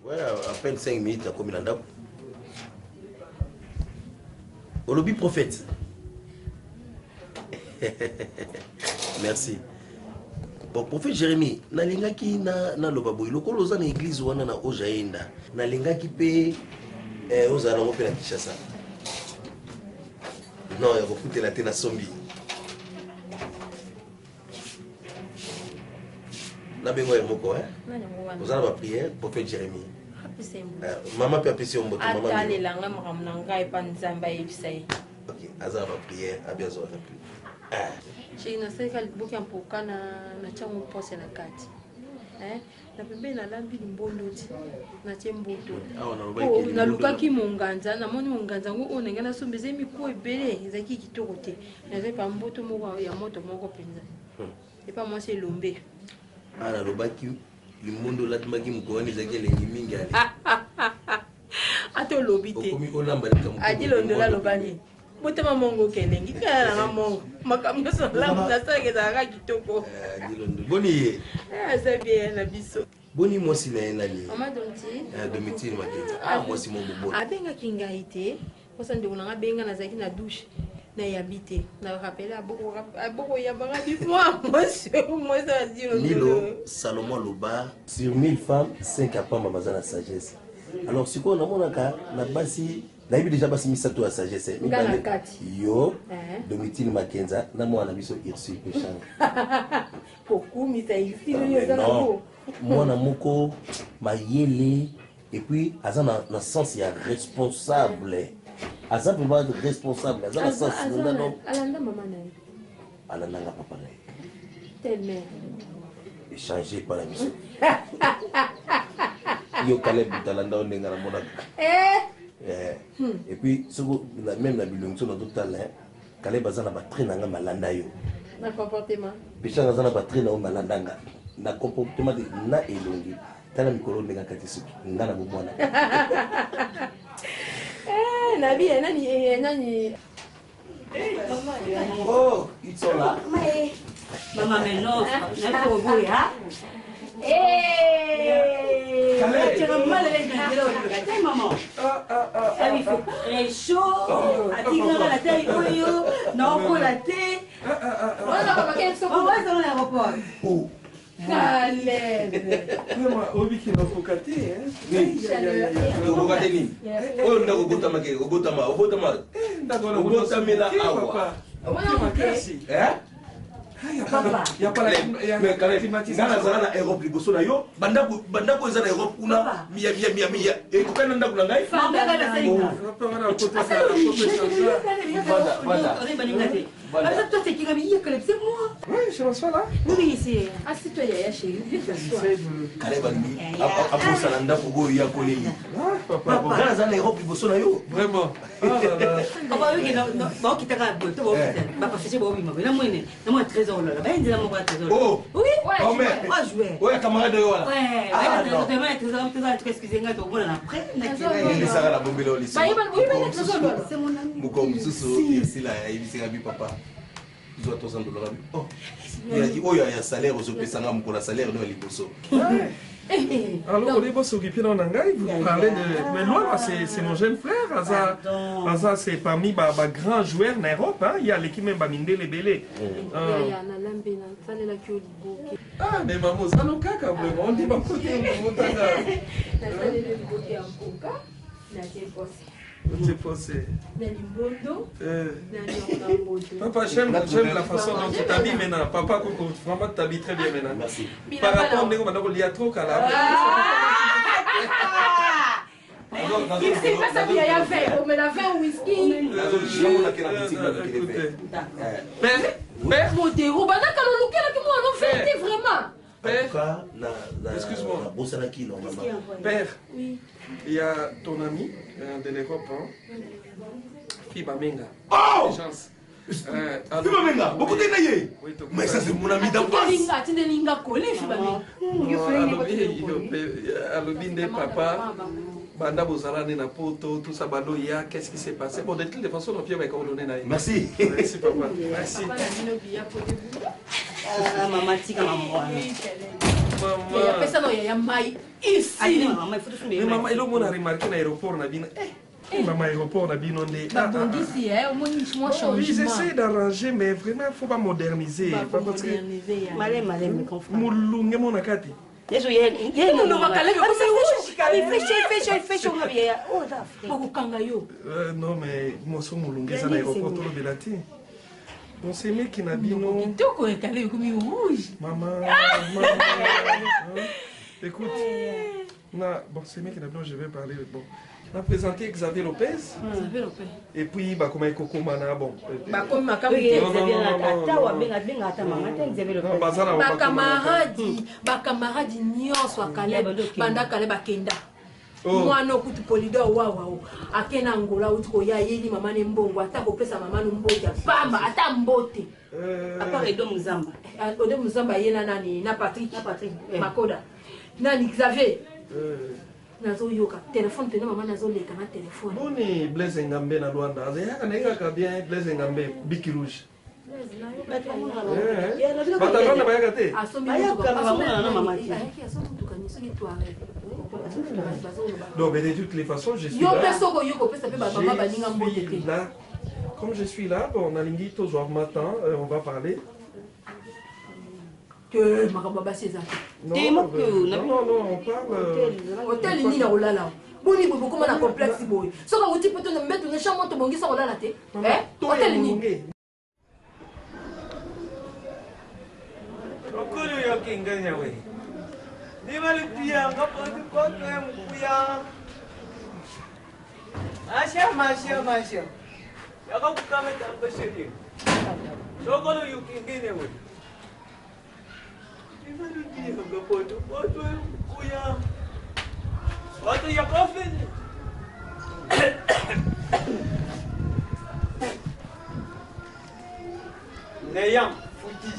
Ouais, à peine 5 minutes nakomi na ndako. Olobi prophète. Merci. Bon, prophète Jérémie, nalingaki na naloba boye lokola oza na église wana na Ojaenda, nalingaki pe eh, ozala nango pe na Kinshasa. Non, ya kofutela te na sombi. Nabengo ye moko eh? Oza na ba prière prophète Jérémie. Mama mpe apesi yo mbote mama. Atalela ngai makambo na ngai epa Nzambe ayebisa ye. Ok, aza na ba prière, abi azwaka mpe. Chéri nasalika liboki ya mpoka na natyango mpose na kati. Na pembeni nalambi limbondo ti natie mboto. Nalukaki monganza, namoni monganza yango oyo na ngai nasomba ezali mikuwa ebele, ezalaki kitoko te. Nazali pa mboto moko ya moto moko mpenza. Epa mwasi elombe. Ah, nalobaki limbondo olatimaki mokolo wana ezalaki elengi mingi ale. Ata olobi te. Okomi olamba likambo. Adi londola aloba nini? Botama mongo oke elengi kala nanga mongo makambo nyonso nalamu nasalaka ezalaka kitoko. Boni ye? Aza bien na biso. Boni mwasi na ye nani? Mama Domitile. Domitile Makenza. Ah, mwasi mo boboto. Abengaki ngai te. Posa ndeko nanga benga nazalaki na douche nayambi te na rappele aboko yambaka bimwa mwasi mwasi azilo Milo Salomon aloba sur 1000 femmes 5 ya pamba baza na sagesse. Alors sikoyo namonaka na basi nayebi deja basi misato ya sagesse mibale yo Domitile Makenza na mwana na biso Ursule Peshanga. Kokumisa Ursule oyo oza nango. Mwana moko mayele et puis aza na, na sens ya responsable aza vraiment responsable aza na sens nanga donc alanda mama na ye alandanga papa na ye tellement échanger epa na biso yo Caleb talanda yo ndenge namonaka eh. Et puis soko même na bilongi so nazotala Caleb aza na batrait na nga malanda yo na comportement Peshanga aza na batrait na yo malanda nga na comportement de na elongi tala mikolo ndenge akati suki nga na bomwana nabi nani nani Oh, ils sont là. Maman, mais non, hein. Maman. Ah oui, il fait très chaud. Atikaka na taille oyo, naokola te. Oza na aéroport. Caleb. Obiki nakoka te. Okoka te nini? Oyo ndako obotamaki, obotama, obotama. Obotamela awa. Nga nazala na Europe liboso na yo, bandako eza na Europe kuna miya miya miya miya ekokani na ndako na ngai. Oui, je reçois là. Oui, c'est. Assis-toi, Yaya, chérie. Viens t'asseoir. Caleb alingi abosana ndako oyo ya koleli. Nga naza na Europe liboso na yo. Vraiment. Baokitaka boye to baokita bapassager baobima boye namwene namwana trésor olola baye nzela moko ya trésor. Oh oui Oh, mais. joueur. Oyo camarade oyo wana. Ah, non. Excuse ngai tokomonana après. Elisaka na bombela oyo lisusu. C'est mon ami. Mokolo mosusu esila ayebisaka bi papa zwa 300 dollars abi oh yaki oyo ya salaire ozopesanga mokolo ya salaire no ya liboso. Alors, au lieu s'occuper dans Nangai, vous parlez de. Mais Luana, c'est mon jeune frère. Aza, Aza c'est parmi ba, ba grands joueurs en Europe. Hein. Il y a l'équipe même Bamindele Belé. Yaya, nalambi nasalelaki yo liboke. Ah, mais maman, ça nous caca, vraiment. On dit, bah, côté, Nasaleli liboke ya mpoka. Otie pose. Na limbondo. Euh. Na nyonga mboto. Papa, j'aime j'aime la façon dont tu t'habilles maintenant. Papa, Coco, vraiment, tu t'habilles très bien maintenant. Merci. Par rapport au ndenge il y a trop kala. Il pesa biyaya vin omela vin whisky. Père, modero bandaka lolukelaki mwana vin te vraiment. Père, excuse-moi. Nabosanaki normalement. Père, Oui. il y a ton ami de l'Europe, hein, Fiba Menga. Oh Chance. Fiba Menga, beaucoup de naye. Mais ça c'est mon ami d'enfance. Atindelinga koli Fiba Menga. Alobi nde papa banda bozala nde na poto tout ça bando ya qu'est-ce qui s'est passé? Bon, de toutes les façons on vient bakolone na ye. Merci. Merci papa, merci. Papa na bino biya po debout. Ah, mama tika mama wana. Apesa na yaya mai ici. Mais mama, eloko mona remarqué na aéroport na bino, eh, mama, aéroport na bino nde Babongisi omoni mwa Bon, ils changement. essaient d'arranger, mais vraiment, faut pas moderniser. Pas parce que Malem, malem, comprends. Mulunge mona kati. Yesu ye ye Munoko kalebe komi rouge. rouge. Bakokanga yo. Non, mais moso mulunge eza na aéroport tolobela te. Bon, c'est meki na bino. Kitoko ekale ekomi rouge. Maman, maman. Hein? Écoute, na, bon, c'est meki na bino, je vais parler. Bon, on a présenté Xavier Lopez. Xavier Lopez. Et puis, bah, comment Kokoma, bon. Bakomi makambo te. Non, non, non, non, non, non. Baza na Bakamaradi, bakamaradi nyonso akale banda kale bakenda. Oh. Mwana okutu polidor wawa o ake na Angola, auti koya, ayeli mama ne mbongo, ata kopesa mama no mbote ya pamba, ata mbote. À part Edo Muzamba. Ode Muzamba ye na nani, na Patrick Makoda, nani, Xavier. Nazoyoka telefone mpena mama nazoleka na telefone. Boni Blaise Ngambe na Luanda. Azayaka na yaka bien Blaise Ngambe, Biki Rouge. Bato ya Rwanda bayaka te? Asombi Bayaka, motuka- bamona na mama te. Ayaki asombi motuka ni soki Touareg. Non, mais de toutes les façons, je suis Yo là. mpe soki oyoki kopesa mpe bamama baninga mbote Je te. suis là. Comme je suis là, bon, on a l'ingui, toujours matin, on va parler. Te, makambo ya basi eza te. Non, non, non, non, on parle. Hotel nini na kolala? Boni boye bokóma na complexe boye, soki awuti mpe to na mbeto na chambre tobongisa kolala te. Eh? Hotel nini? Okulu yokinganya we. Nimalipia ngapo kodwe mkuya. Masha masha masha. Yakakukameta mbashiri. Sokolo yukingine we. Nimalipia ngapo kodwe mkuya. Watu yakofini. Neyam futi.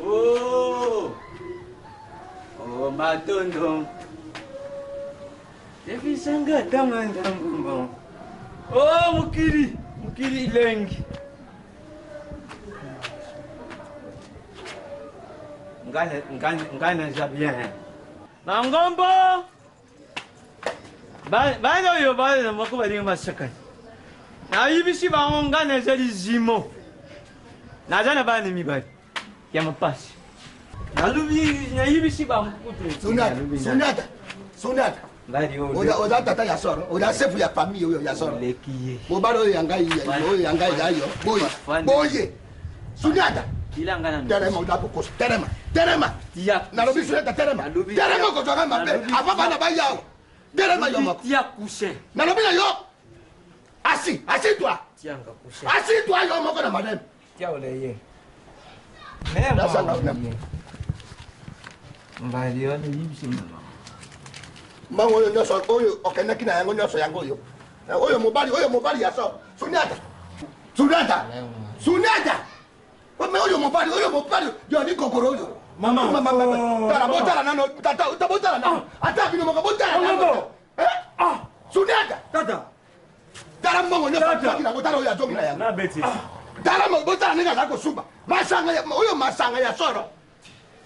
Oh! Oh, matondo. Defisanga tamandambumbo. Oh, mukili, mukili ilengi. Ngana ngana ngana za bien. Mangombo. Ba bana oyo bana moko balingi masakani. Nayebisi bango nga nazali zimo. Naza na bana mibali ya mapasi. Nalobi nayebisi bango kutu. Sunata, Sunata, Sunata. Mbali oyo. Oza tata ya soro, oza sefu ya famille oyo ya soro. Oleki ye. Mobali oyo ya ngai, oyo ya ngai ya yo. Boye, boye. Sunata. Bilanga na Telema, oza kokosa. Telema, telema. Nalobi Sunata, telema. Telema okozwaka mabe. Avant bana baya awa. Telema yo moko. Tia cousin. Nalobi na yo. Assis, assis-toi. Tianga cousin. Assis-toi yo moko na madame. Tia oleye. Nasanga na. Mbali oyo nayebisi mama. Mbongo oyo nyonso oyo okendaki na yango nyonso yango oyo. Oyo mobali, oyo mobali ya soro. Sunata. Sunata. Sunata. Mais oyo mobali, oyo mobali, yo ali kokoro oyo. Mama. Mama, mama. Tala, botala nano, tata, tata, botala nano. Ata bino moko botala nano. Eh? Ah, Sunata. Tata. Tala mbongo nyonso azwaki nango, tala oyo azongi na yango. Tala botala ndenge aza kosumba. Masanga ya oyo masanga ya soro.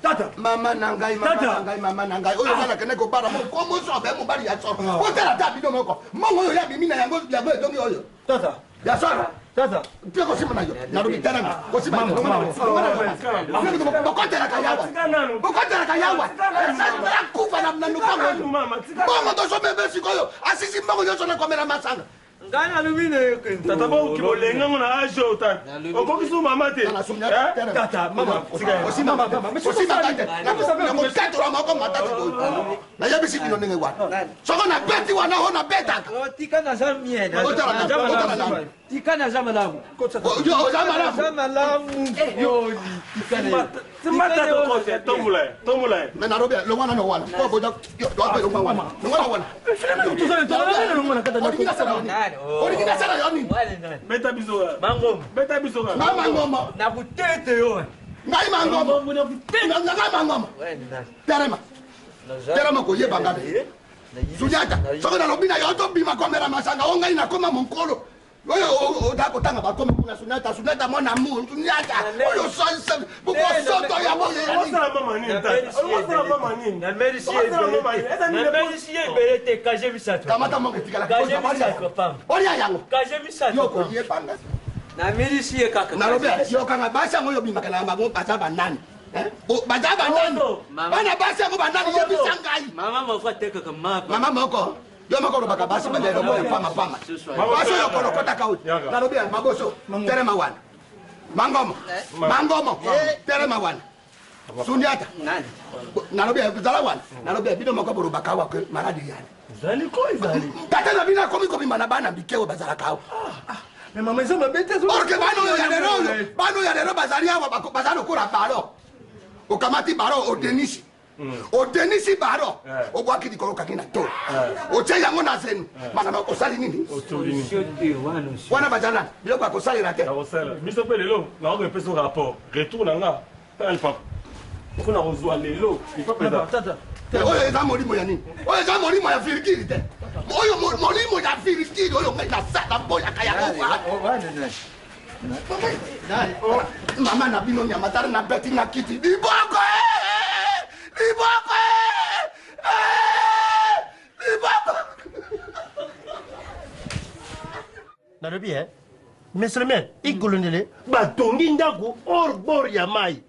Tata. Mama na ngai, mama na ngai, mama na ngai. Oyo nga nakende kobala mokomoso abe mobali ya soro. Botala ata bino moko. Mbongo oyo ya bimi na yango, yango ezongi oyo. Tata. Ya soro. Tata. Mpe kosimba na yo. Nalobi talanga. Kosimba na yo. Bokotelaka yawa. Bokotelaka yawa. Kufa na lupango oyo. Mbongo tozomeme sikoyo. Asisi mbongo nyonso na komela masanga. Ngai nalobi na yo ke Tata bokoki bolenga ngo na age oyo tata. Okoki su mama te. Tata, mama, nakotatola moko matati boye nayebisi bino ndenge wana soko nabeti wana o nabetaka tika naza mien tika naza malamu oza malamu naza malamu me nalobi longwa nano wana longwa wana longwa wana olingi nasala yo nini beta biso beta biso nga mangoma nakutete yo ngai mangoma ngai mangoma telema telema koyeba nga te sunyata soki nalobi na yo tobima komela masanga o ngai nakoma monkolo oyo oza kotanga bakomi kuna sunyata sunyata mon amour sunyata oyo bokosoto ya boyenamelisi ye ebele te kaje misato kamata moko etikala olia yango kaje misato yo koyebanga namelisi ye kaka nalobi yokanga basi yango oyo obimaka na bango baza banani baza banani bana basi yango banani yebisa ngai mama moko atekaka mapa mama moko yo moko olobaka basi baza eloko ya pamapama basi oyo kolokotaka oyo nalobi ya maboso telema wana mangomo mangomo telema wana sundiata nalobi zala wana nalobi bino moko bolobaka awa ke maladi yani ezali ko ezali tata na bino akomi kobima na bana mike oyo bazalaka awa mais mama eza mabe te orke bana oyo ya lelo oyo bana oyo ya lelo bazali awa baza lokola balo okamati balo odenisi odenisi baro obwaki likolo okangi na tolo otie yango na zenu mana osali nini wana baza nani biloko ya kosalela te biso mpe lelo nakoki epesa rapport retour na nga tala lipapa mpona kozwa lelo lipapa oyo eza molimo ya nini oyo eza molimo ya virgile te oyo molimo ya virgile oyo ngai nasala boyaka yango mama na bino nyama tala na beti na kiti liboko liboko liboko nalobi e monsieur le maire ikolondele batongi ndako hors bord ya mai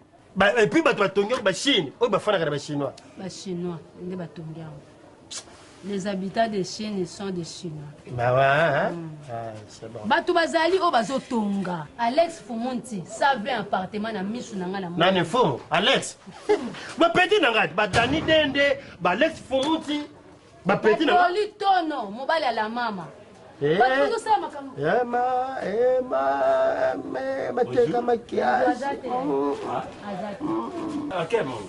epuis bato batongi yango bachine oyo bafanaka na bachinois bachinois nde batongi yango les habitants de Chine sont des Chinois. Bah ouais, hein? Mm. Ah, c'est bon. Bato bazali oyo bazotonga. Alex Fumunti, save appartement na misu na nga na Nani Fumu? Alex. Ba petit na nga, ba Dani Dende, ba Alex Fumunti, ba petit na nga. Batoli tono, mobali ya la mama. Bato bazosala makambo. Ema, ema, me, bateka makiasi. Aza te. Aza te. Ok, mon.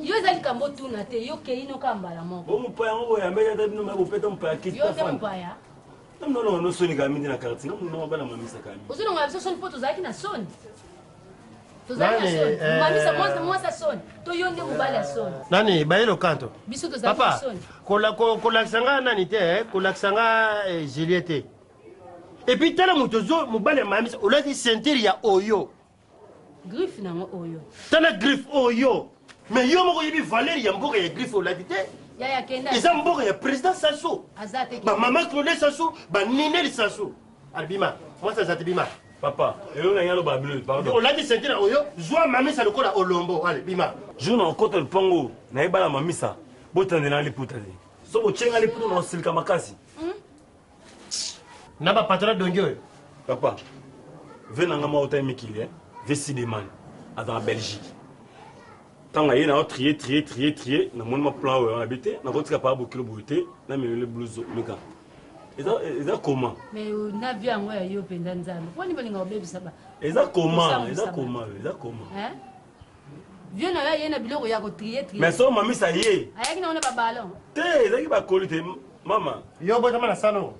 Yo eza likambo otuna te, yo kei noka mbala moko. Bo mopaya yango boyambeli ata bino maya bopeta mopaya kiti Yo nde mopaya. Namona no soni kaka mingi na quartier, namona bana mamisa kaka mingi. Ozolongola biso soni mpo tozalaki na soni. Tozalaki na soni. Mamisa mwasi ya soni to yo nde mobali ya soni. Nani bayelo kanto? Biso tozalaki na soni. Papa, kolakisa nga nani te, kolakisa nga Julie te. Et puis tala moto ozo mobali ya mamisa olati ceinture ya oyo. Griffe nango oyo. Tala griffe oyo. Mais yo moko oyebi valeur ya mboka ya griffe olati te. Yaya kenda. Eza mboka ya président Sassou. Aza te. Ba mama Claude Sassou, ba Ninel Sassou. Albima, mwasi aza te bima. Papa, eloko na ngai aloba bino, pardon. Olati ceinture oyo, zwa mamisa lokola olombo, allez bima. Jour na okota lupango, nayebala mamisa, botandela liputa te. So botyenga liputa na osilika makasi. Na ba patron dongi oyo. Papa, ve na nga moko otali mikili, eh? Ve Sideman, aza na Belgique. Ntango aye na trie trie trie trie namoni ma plan oyo wana te nakotika paa bokilo boye te namemele blouse meka eza eza koma Mais na vie yango ya yo mpenza Nzambe. Mpo nini bolinga kobebisa ba? eza koma eza koma eza koma Hein? Vieux na yo aye na biloko ya kotrie trie. Mais so mamisa ye Ayaki na wana ba ballon. te ezalaki bakoli te mama yo botama na sano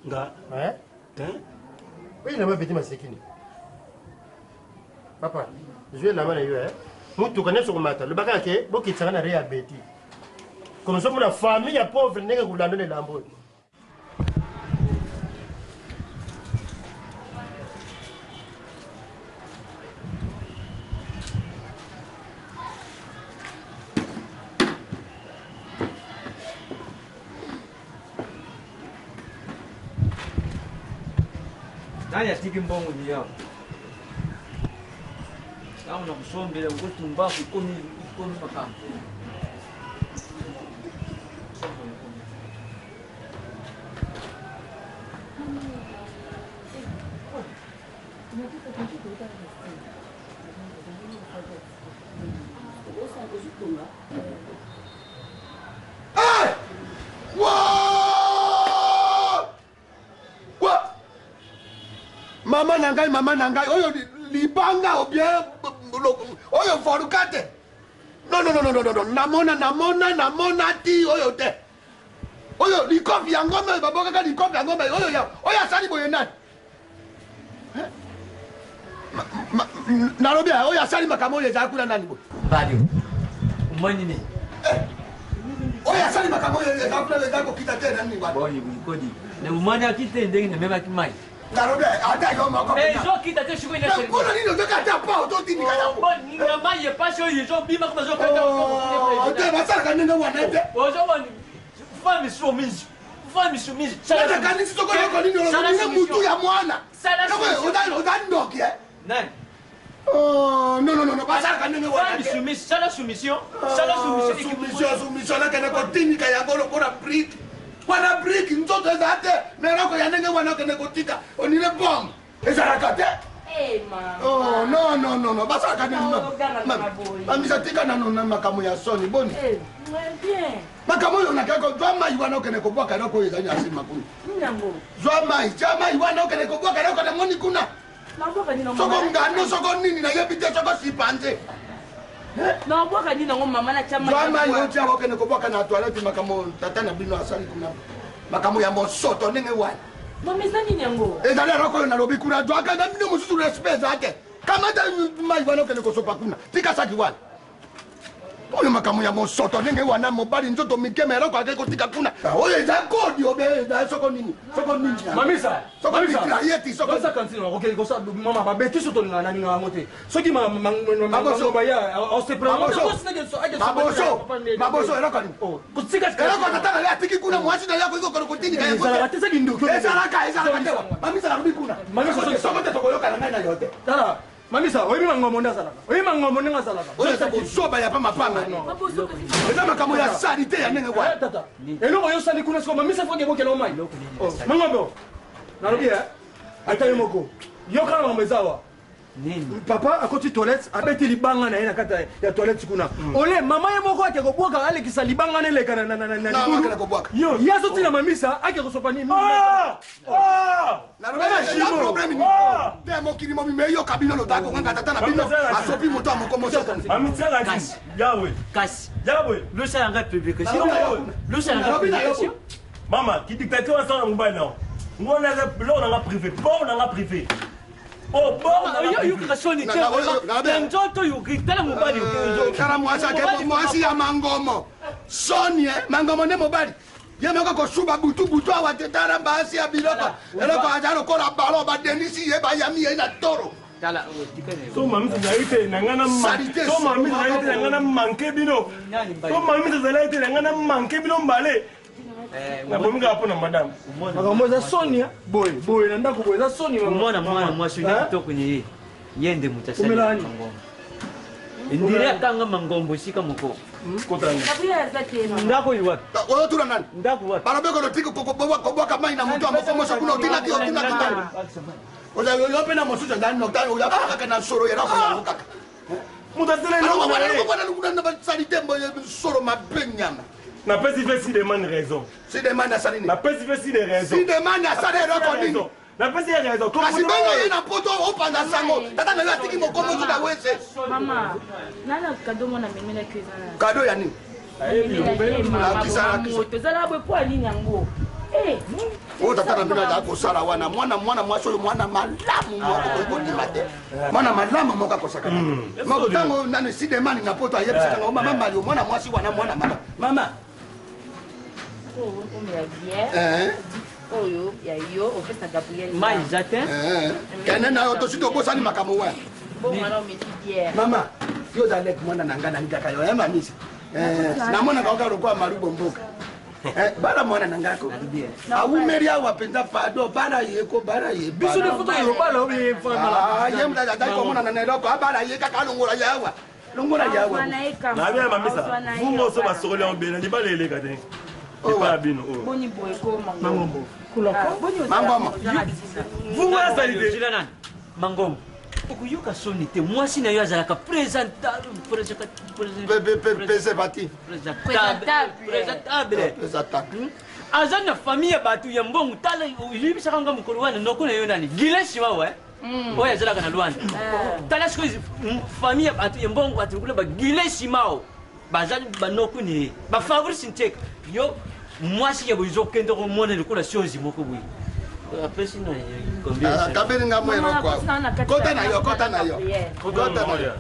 nga eh te oyo na bapeti masekini papa zwi elamba na yo eh motuka nyonso komata lobaka ke bokitisaka na re ya beti comme so mona famille ya pauvre ndenge kolanda na elamba oyo Nani atiki mbongo ni yawo? Ntango na kosombela okotumba ekomi ekomi makambo. Mama na ngai, mama na ngai, oyo libanga ou bien oyo volka te. Non, non, non, non, non, non, namona, namona, namona ti oyo te. Oyo likofi ya ngombe, oyo babokaka likofi ya ngombe, oyo ya, oyo asali boye nani? Nalobi oyo asali makambo oyo ezala kuna nani boye? Mbali, omoni nini? Oyo asali makambo oyo ezala kuna eza kokita te nani wana? Boni kodi. Omonaki te ndenge namemaki mai. Nalobi ata yo moko. Ezokita te sikoyo na mpona nini ozoka ata pa ototindika yango. Na mai epasi oyo ezobima kuma ezokata. Te basalaka ndenge wana te. Ozomoni femme soumise. Femme soumise. Nakanisi soko eloko nini olobinga mutu ya mwana. Oza ndoki e. Nani? Oh, non, non, non, non, basalaka ndenge wana te. Soumise, sala soumission. Sala soumission. Soumission, soumission, nakende kotinika yango lokola brique. Wana brique nzoto eza te, mais eloko ya ndenge wana okende kotika, onile bombe. Ezalaka te. Oh, non, non, non, non, basalaka ndenge mamisa tika nano na makambo ya soni boni. Makambo oyo nakei kozwa mai wana okende kobwaka eloko oyo ezali na nsima kuna. Zwa mai, tia mai wana okende kobwaka eloko namoni kuna. Soko ngano soko nini nayebi te soko sipanze. Nabwaka nini yango mama na tia Zwa mai otia okende kobwaka na toilette makambo tata na bino asali kuna. Makambo ya mosoto ndenge wana. Mama eza nini yango? Ezali eloko oyo nalobi kuna zwaka na bino mosusu respect eza te. Kamata mai wana okende kosopa kuna. Tika saki wana. Oyo makambo ya mosoto ndenge wana mobali nzoto mike ma eloko ake kotika kuna. Oyo eza kodi obe eza soko nini? Soko nini? Mamisa, Soko mitraillette soko. Kosa kantine oke kosa mama babeti soto na nani yango te. Soki ma ma Maboso. ma ya on se prend. Maboso. Maboso eloko nini? Kotika Eloko tata na ye atiki kuna mwasi na ye akoki kokolo kotinika yango te. Ezalaka te, soki ndoki. Ezalaka ezalaka te. Mamisa nalobi kuna. Mamisa, soki- Soko te tokoyokana ngai na yo te. Tala, Mamisa, oyebi mangombo nde azalaka. Oyebi mangombo ndenge azalaka. Oyo eza bozoba ya pamapama. Eza makambo ya salite ya ndenge wana. Tata, eloko oyo osali kuna sikoyo mamisa foke ebokela omai. Mangombo, nalobi e, ata yo moko. Yoka na makambo eza awa. Papa akoti toilette abeti libanga na ye na kati ya toilette kuna. Ole mama ye moko ake kobwaka alekisa libanga na eleka na na na na libulu. Yo, ye azotina mamisa ake kosopa nini? Eza problème nini? Te mokili mobimba eyoka bino lotako kanga tata na bino asopi moto ya mokomoso. Kasi. Kasi. Losala ngai publication. Losala ngai Nalobi na yo. publication. Mama, ki dictature wana na mobali nao. Ngwana eza biloko nanga privé, bord nanga privé. Oh, bord nanga Yo yokaka soni te. Na nzoto yoki tala mobali yoki. Tala mwasi ake mwasi ya mangomo. Soni eh, mangomo nde mobali. Ye moko kosuba butu butu awa te tala basi ya biloko. Eloko aza lokola ballon badenisi ye bayami ye na toro. Tala, tika na yo. So mamisa ezalaki te na ngai na Salite, So mamisa ezalaki te na ngai na manke bino. So mamisa ezalaki te na ngai na manke bino mbale. Nabomi kaka mpo na madame. Makambo eza soni eh. boye boye na ndako boye eza soni mama. Omona mwana mwasi oyo kitoko ni ye. Ye nde moto asali Omela nani? mangombo. Ndire akanga mangombo esika moko. Gabriel aza te mama. Ndako oyo wapi? Oyo tuna nani? Ndako wapi? Balobi kolotiki kobwaka mai na moto ya mokomoso kuna otinaki otinaki ngai. Oyo mpe na mosusu azali nokta oyo kaka na solo ya eloko yango kaka. Moto asala eloko na ye. Wana salite solo mabe nyama. Napesi mpe Sidemane raison. Sidemane asali nini? Napesi mpe Side raison. Sidemane asali eloko nini? Napesi ye raison. Kasi benga ye na poto opanza sango. Tata na yo atiki mokomoso na wese. Mama, nana kado mwana memelaki eza na. Kado ya nini? Tozala boye po alini yango. Eh, oyo tata na bino azala kosala wana mwana mwana mwasi oyo mwana malamu moko okoki kondima te mwana malamu moko akosaka moko ntango nani sidemani na poto ayebisaka ngo mama malio mwana mwasi wana mwana mama mama oyo omela bière. Eh. Oyo ya yo opesa Gabriel. Mai eza te. Kende na yo tosi tobosani makambo wana Bongo wana omeki bière. mama yo oza lek mwana na ngai nalingaka yo mamisa namonaka oka lokola malubo mboka. Eh, bala mwana na ngai ko awumeli awa mpenza pardon bala ye ko bala ye Biso nde foto oyo obala oyo ye Ah, ye moto azali komonana na eloko abala ye kaka alongola ye awa longola ye awa nabi ya mamisa vunga oso basokoli yango bena libala eleka te epa ya bino oyo boni boye ko mangombo Mangombo. vunga ya salite Zela nani mangombo okoyoka soni te mwasi na yo azalaka présentable préservatif présentable aza na famille ya bato ya mbongo tala oyebisaka nga mokolo wana noko na yo nani gile siwawa oyo azalaka na lwanda tala sikoyo famille ya bato ya mbongo bato lokola bagile simao baza banoko na ye bafabrice nteka yo mwasi ya boye ozokende komona lokola siozi moko boye apesi na Ah, kabeli nga mwa eloko awa. Kota na yo kota na yo kota na yo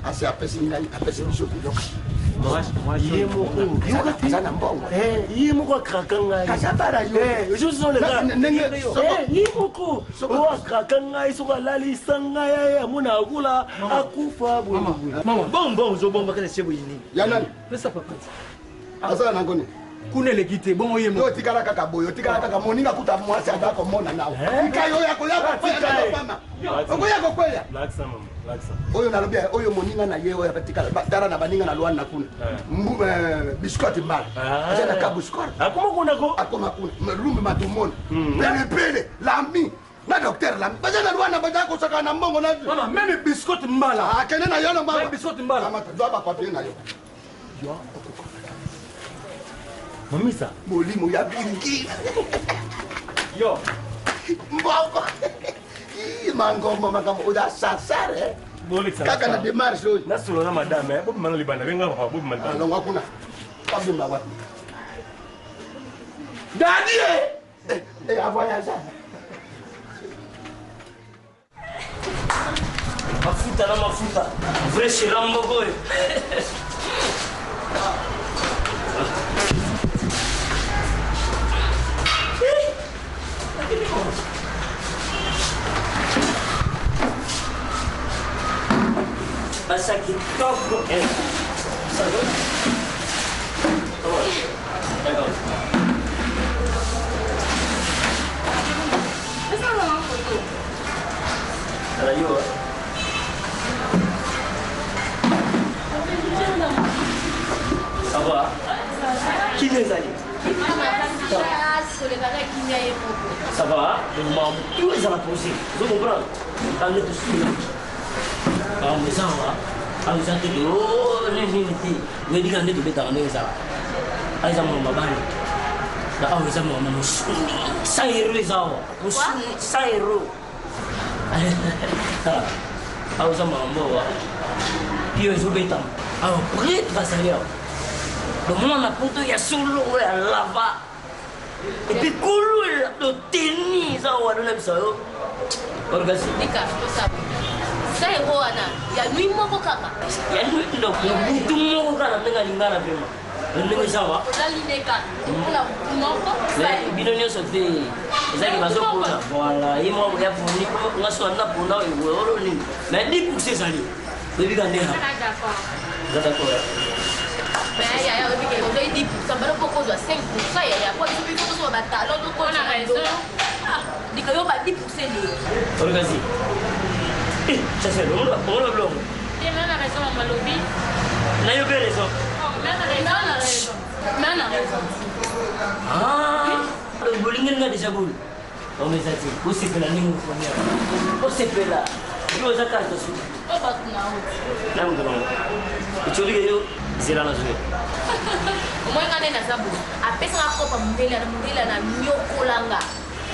asi apesi ngai apesi biso biloko ye moko aza na mbongo ye moko akraka ngai Kasi abala yo. Ndenge ye moko oyo akraka ngai soki alalisa ngai aye amona akula akufa bonbon ozobombaka na se boye nini ya nani pesa papa azala nango nini kuna eleki te bongo ye yo otikala kaka boye otikala kaka moninga kuta mwasi aza komona nawe tika yo ya koya kokweya na mama okoya kokweya lakisa mama lakisa oyo nalobi oyo moninga na ye oyo atikala tala na baninga na lwana kuna biscotte mbala aza na ka biscotte akoma kuna ko akoma kuna rumbe matumona pelepele lami na docteur lami baza na lwana baza kosaka na mbongo na mama meme biscotte mbala akende na yo na mama biscotte mbala zwa bapapier na yo yo mamisa molimo ya bingi yo mbongo Ih, mangombo makambo oza sasare kaka na démarche oyo nasolo na madame bobima na libanda benga papa bobima libanda alongwa kuna babima wapi dadi e avoyage mafuta na mafuta vrai shera moko oyo basa kitoko Tala yo. Ça va? Qui les a dit? Solekaka kimia ye moko Ça va? Donc, maman, tout est à la posée. Vous comprenez? Quand nous tous makambo eza awa awa eza te nini te oyebi kaka nde tobetaka ndenge ezala awa eza mama mabani na awa eza mama mosuni 100 euro eza awa mosuni 100 euro awa eza makambo awa pio ezobetama awa prêtre azali awa donc mwana poto ya solo oyo ya lava epuis kulu loteni eza awa lolabisa yo orgasi tika tosaba sa ero wana ya nui moko kaka ya nui donc butu moko kaka na ndenge alingana vraimen ndenge eza wa ozali nde kaka mpona butu moko bino nyonso te ezalaki bazopona voilà ye moko ya poni nga so anda pona olo nini mais 10 pourcent ezali oyebika ndenge eza d'accord mais yaya oyebi ke ozoi 10 pourcent balo mpo kozwa 5 pourcent yaya po biso biso tosoba batalon tokona dika yo ba 10 pourcent eleki olokasi chasseur omona bilongo Te na raison mama lobi. na yo mpe raison Na na raison. Na na raison. bolingeli nga deja bolo ongo eza te bosepela ndenge okonia osepela yo oza kaka suki Oyo bato na yo. na moto nango etiolike yo zela na zoya Omoi nga nde naza boye apesaka kopa mondele na mondele na nyokolanga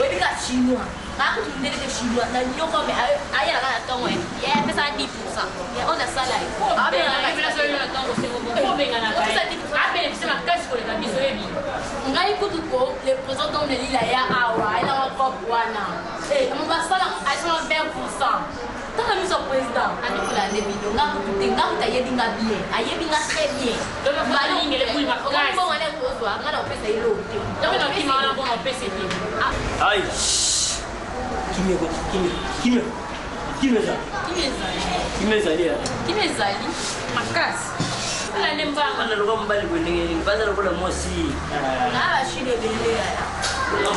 oyebi ka chinois kaka kutu mondele te chinois na nyoko me ayelaka na ntongo ye apesaka 10 pourcent oyo nasala ye ngai kutu ko le président dom lelila ya awa ayelaka cop wana basala asala 20 pourcent tala miso président anikola nde bino nga kutu te nga kutu ayebi nga bien ayebi nga très bien mbongo kozwa nga na kopesa ye eloko te ai kimia kimia kimia kimia eza kimia ezali kimia ezali makasi. Osala nde mbanga. Bana lokola mobali boye ndenge nini? Baza lokola mwasi. Na bashide ebele yaya. Voilà,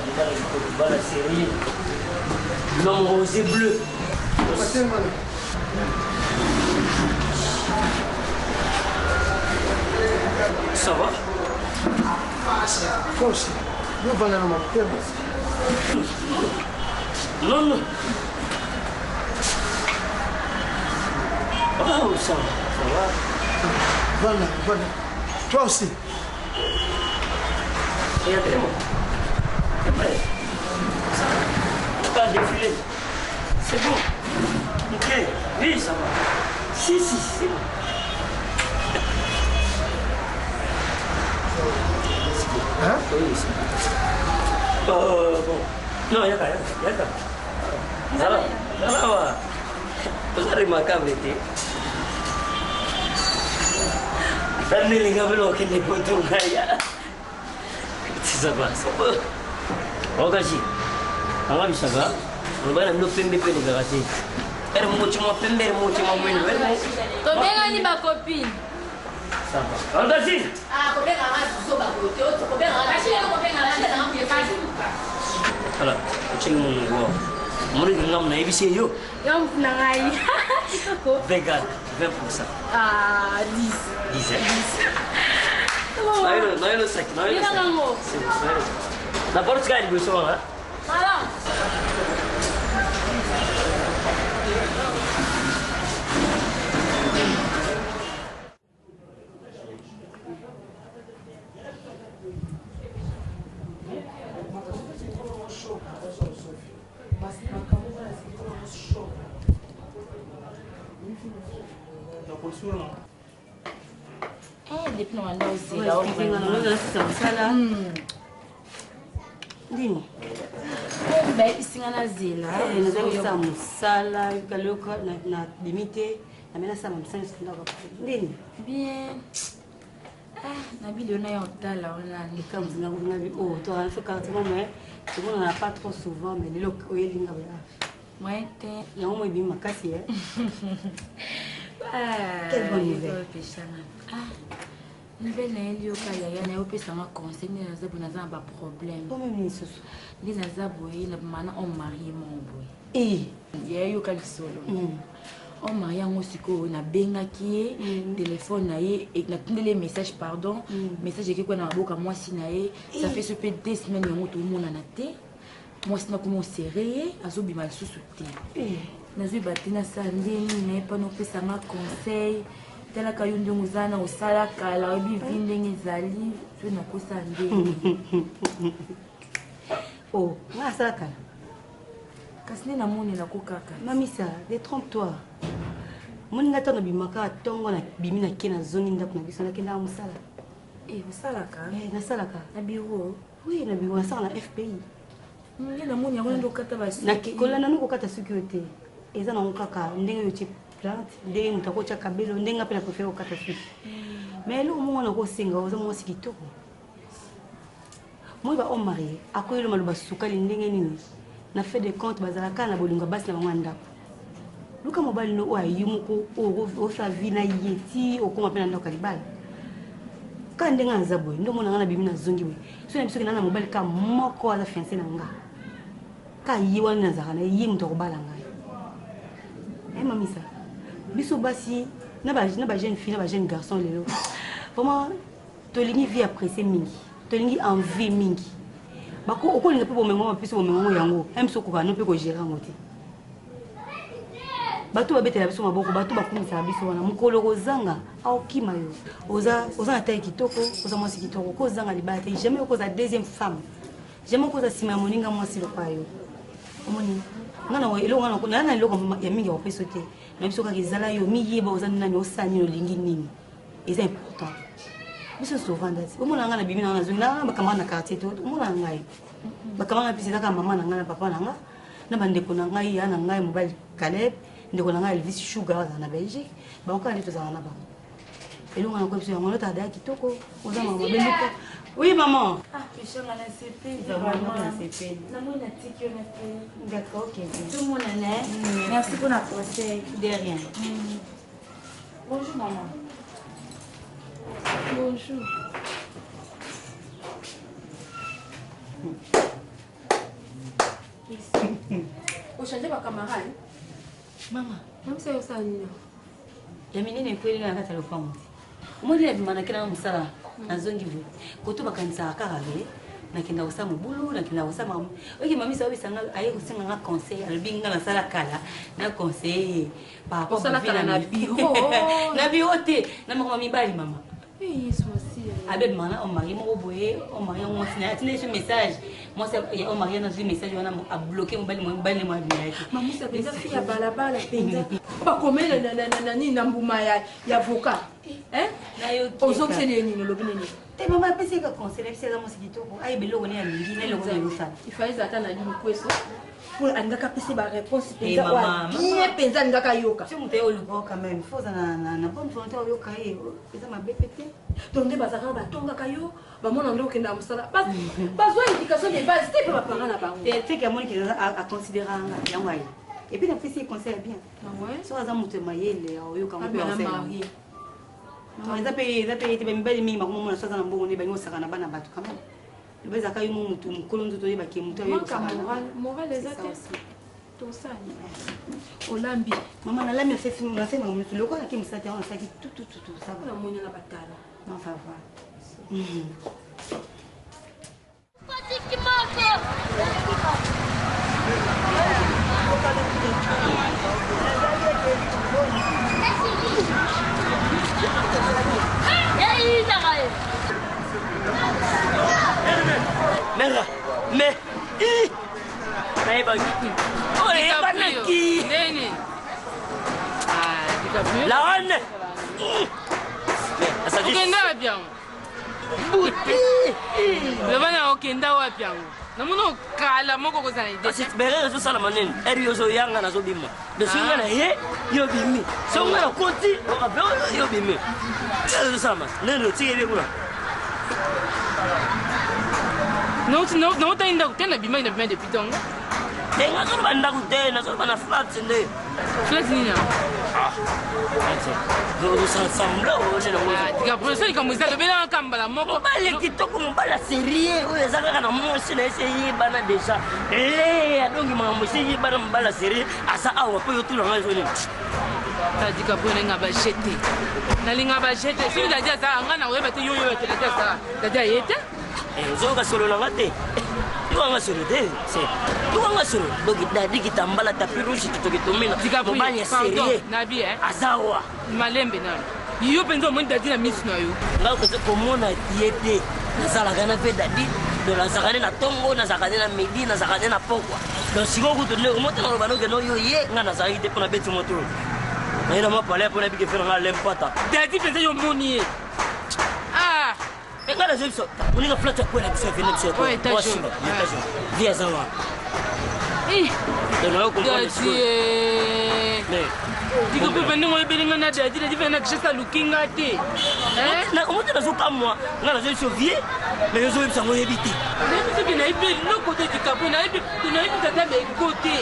mobali kitoko, bana sérieux. L'homme rosé bleu. Ça va? Toi aussi. Yo vanda na motema. Non, non. Oh, ça va, ça va. Vanda, vanda. Toi aussi. Regardez-moi. C'est prêt. Ça va. Pas défiler. C'est bon. Ok. Oui, ça va. Si, si, c'est bon. Hein? Oui, c'est bon. Bon. Non, yaka, yaka, yaka. Zala, zala wa. Oza remarquable te. Nanelinga bino okende poto ngai. Ça va, ça va. Okashi. Anga bisaka. Oloba na bino pembe mpe elekaka te. Ere moko ti mwa pembe, ere moko ti mwa mwindu. Ere moko. Tobengani ba copine. Ça va. Okashi. Ah, kobengaka zoba boye te, kobengaka Voilà, otyeli monongo awa. Omoniki ngambo nayebisi ye yo. Yo mutu na ngai. Kitoko. Vegan, 20%. Ah, 10. 10, hein? 10. Nayo saki, nayo saki. Yango. Na porte kaka liboso wana. Malamu. Eh, depuis na banda ozela nasisa mosala nini bayebisi nga nazela nazokosala mosala kaloka nabimi te name nasala mosala nyonso ndako nini bien ah, na bilio na ya otala wana likambo nabi o toafe quartier mais tomonana pas trop souvent mais lelo oyelinga boya moyen te yango mo ebimi makasi e Quelle bonne nouvelle. Peshanga. Ah, nouvelle na ye yoka yaya na ye opesanga conseil nde naza boye naza na baproblème lisusu nde naza boye na mana homme marie moko boye yaya yoka lisolo homme marie yango sikoyo nabengaki ye telefone na ye natindeli ye message pardon message ekeki kuna na maboka mwasi na ye ça fait so mpe deux semaines yango tomonana te mwasi nakoma osere ye azobima lisusu te nazoyeba te nasala ndenge nini naye mpana opesanga conseil talaka yo ndenge oza na osala kala oyebi vi ndenge ezali so nakosala ndenge oh nga asala kala kasi nde namonelako kaka mamisa détrompe toi moni nga ntango nabimaka ntongo nabimi nake nazongi ndako na biso nakendaka mosala osalaka nasalaka na bureau oui na bureau nasala na fpi nde namoni yango nde okata basuki kolanda no kokata suki oyo te eza nango kaka ndenge oyo otie plante ndenge moto akotya kabelo ndenge nga mpe na préféré kokata suki mais eloko moko wana okosenga oza mwasi kitoko moi ba homme marié akoyelo maloba sukali ndenge nini na fait de compte bazalaka na bolingo ya basi na bango ya ndako luka mobali no oyo ayi moko oyo osala vie na ye ti okóma mpe na ndako ya libala kaka ndenge naza boye nde omona nga nabimi nazongi boye soki na biso kenda na mobali kaka moko aza fiance na nga kaka ye wana nazalaka na ye moto akobala ngai e mamisa biso basi na bajeune fille na bajeune garçon lelo vraiment tolingi vie apprécie mingi tolingi envie mingi okolinga mpe bomengo bapesi bomengo yango ya biso okoka no mpe kogere yango te bato babetela biso maboko bato bakumisaka biso wana mokolo kozanga aokima yo oza na taille kitoko oza mwasi kitoko kozanga libala te jamais okoza deuxième femme jamais okoza nsima ya moninga mwasi lokola yo omoni nga na eloko ya mingi ya kopesa te na biso kaka ezala yo miyeba oza nani osala nini olingi nini eza important biso sovanda ti omona ngai nabimi nanga nazongi na bakamara na quartier te omona ngai bakamara na biso ezaka mama na ngai na papa na ngai na bandeko na ngai ya na ngai mobali Caleb ndeko na ngai Elvis Sugar azala na Belgique bango kaka nde tozala na bango elonga na koyebisa yango lota adaya kitoko oza mama mabe luka oui maman. Ah, peshanga na sepeli. Vraiment na sepeli. Namoni natiki yo na te. D'accord, ok. Tomonana. Merci pour la conseil. De rien. Bonjour maman. Bonjour. Ochange bacamarade? Mama. Mamisa yo osala nini? Ya minene ekweli nga na kati ya lopango te. Omoni nabima nakenda na mosala nazongi boye koto bakanisaka kaka ke nakenda kosala mobulu nakenda kosala makambo oyoki mamisa oyebisa nga aye kosenga nga conseil alobi nga nasala kala na conseille ye par rapport Osala ba vie kala na bureau? na bureau te na makambo ya mibali mama Eh, Yesu Masiya. abebima na omari moko boye omari yango mwasi na ye atindeli so message mwasi ya omari wana azwi message wana abloke mobali mobali mwa abima ye te Mamisa mpenza fi ya balabala mpenza bakomela na nini na mbuma ya avocat ozongiseli ye nini olobi nini te mama apesi ye ka conseil apesi aza mwasi kitoko ayeba eloko ne alingi na eloko ne ezosala ifale eza ata na limikweso mpo alingaka apesi baréponse Eh, mama, mpenza bien mpenza alingaka ayoka soki moto aye oluka quand même fo oza na bonne volonté oyoka ye eza mabe pe te donc nde bazalaka batongaka yo bamona nde okenda mosala bazwa éducation de base te mpe baparent na bango te teke amoni ke aconsidéraka nga yango aye epuis napesi ye conseil ya bien soki aza moto ya mayele aoyoka ngo mpe conseil yango. Eza mpe eza mpe ete bamibali mingi bakomomona so aza na mbongo nde balingi osaka na bana bato quand même loba ezalaka yo mo motu mokolo nzoto oyebake motu ayo manque ya moral moral eza te tosani olambi mama nalami nasali makambo nyonso lokola nake mosala te yango nasalaki tutututu namoni na batala non ça va. Nanga, mais i nayebaki oyebanaki Nini? Ah, DiCaprio. La reine. Okenda wapi yango? Loba na okenda wapi yango? Namoni okala moko kozala idée. Kasi berere ezosalama nini eri yo ozoyanga nazobima donc soki nga na ye yo obimi soki nga nakoti okape yo obimi ezosalama nini otikeli kuna Nautaki ndako te nabimaki nabimaki depuis ntongo. te nga nazoloba ndako te nazoloba na flat nde Flat nini yango? ozosala DiCaprio so likambo eza lobelaka kaka mbala moko. Mobali kitoko mobali ya serie oyo eza kaka na mwasi na ye se eyebana deja le adongi makambo esi eyebana mobali ya serie aza awa mpo yo tuna ngai zo nini Ta DiCaprio nalinga bajete. Nalinga bajete. Soki dadi azala nga na oyeba te yo oyeba te dadi azala. Dadi aye te. Ozoyoka solo na nga te yokanga solo te yokanga solo donc dadi kitambala tapi rouge kitoki tomena mobali ya serie Nabi eh. aza awa Malembe nano. Yo mpenza omoni dadi na miso na yo. Nga koza komona ye te nazalaka na mpe dadi donc nazalaka nde na ntongo nazalaka nde na midi nazalaka nde na pokwa donc sikoyo kutu nde omota naloba noke no yo ye nga nazalaki te mpo na beti moto naye na mwa palais mpo nayebike fe na nga lempata Dadi mpenza yo omoni ye. Ah! Nga nazoyi biso moninga flat ya kwela biso avene biso Oyo étage oyo. vie aza wana Eh! donc nayo comprendre Dadi sikoyo eh. Mais, DiCaprio mpe ndenge oyebeli nga na dadi dadi mpe na kishasa aluki nga te. Omote nazokamwa nga nazoyi biso vie mais yo ozoyebisa ngo oyebi te Nayebi soki nayebi eloko te DiCaprio nayebi nayebi tata beko te.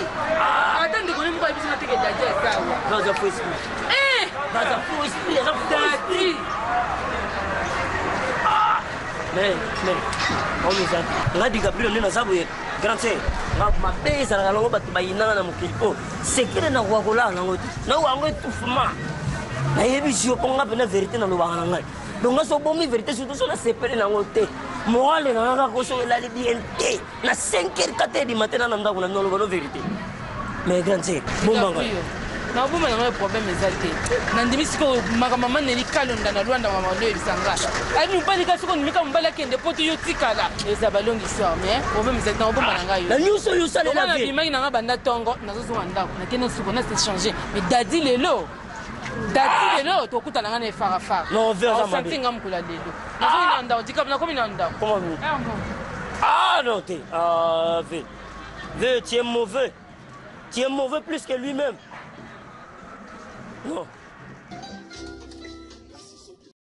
Ata ndeko ne moko ayebisi nga te ke dadi aza awa. Baza faux esprit. Eh! Baza faux esprit, aza faux Dadi. esprit. Mais mais oyo eza nga DiCaprio nde naza boye grand sœur nga mabe ezalaka nango bato bayinanga na mokili mpo sekele nakoka kolala nango te nayoka yango étouffement nayebisi yo mpo nga mpena vérité nalobaka na ngai donc nga so obomi vérité surtout so nasepeli nango te morale na nga kaka soki elali bien te na 5 heures 4 heures du matin na na ndako na naloba no vérité mais grand sœur bombanga Nakoboma yango ya problème eza te nandimi sikoyo makambo mama neli kalonda na lwanda mama nde oyebisa nga ayebi mobali ka soki ondimi ka mobali akende po te yo tikala eza balongi histoire mais problème eza te nakoboma na ngai yo Na nyonso oyo osalela Lokola vie. nabimaki na nga banda ntongo nazozonga ndako nakende suko na se changer mais dadi lelo dadi lelo tokutana nga na efarafara Non, vie aza mabe. osanti nga mokolo ya lelo nazoki na ndako dikabu nakomi na ndako Comment vous Ah non, t'es. Ah, V. V, tu es mauvais. Tu es mauvais plus que lui-même. Non.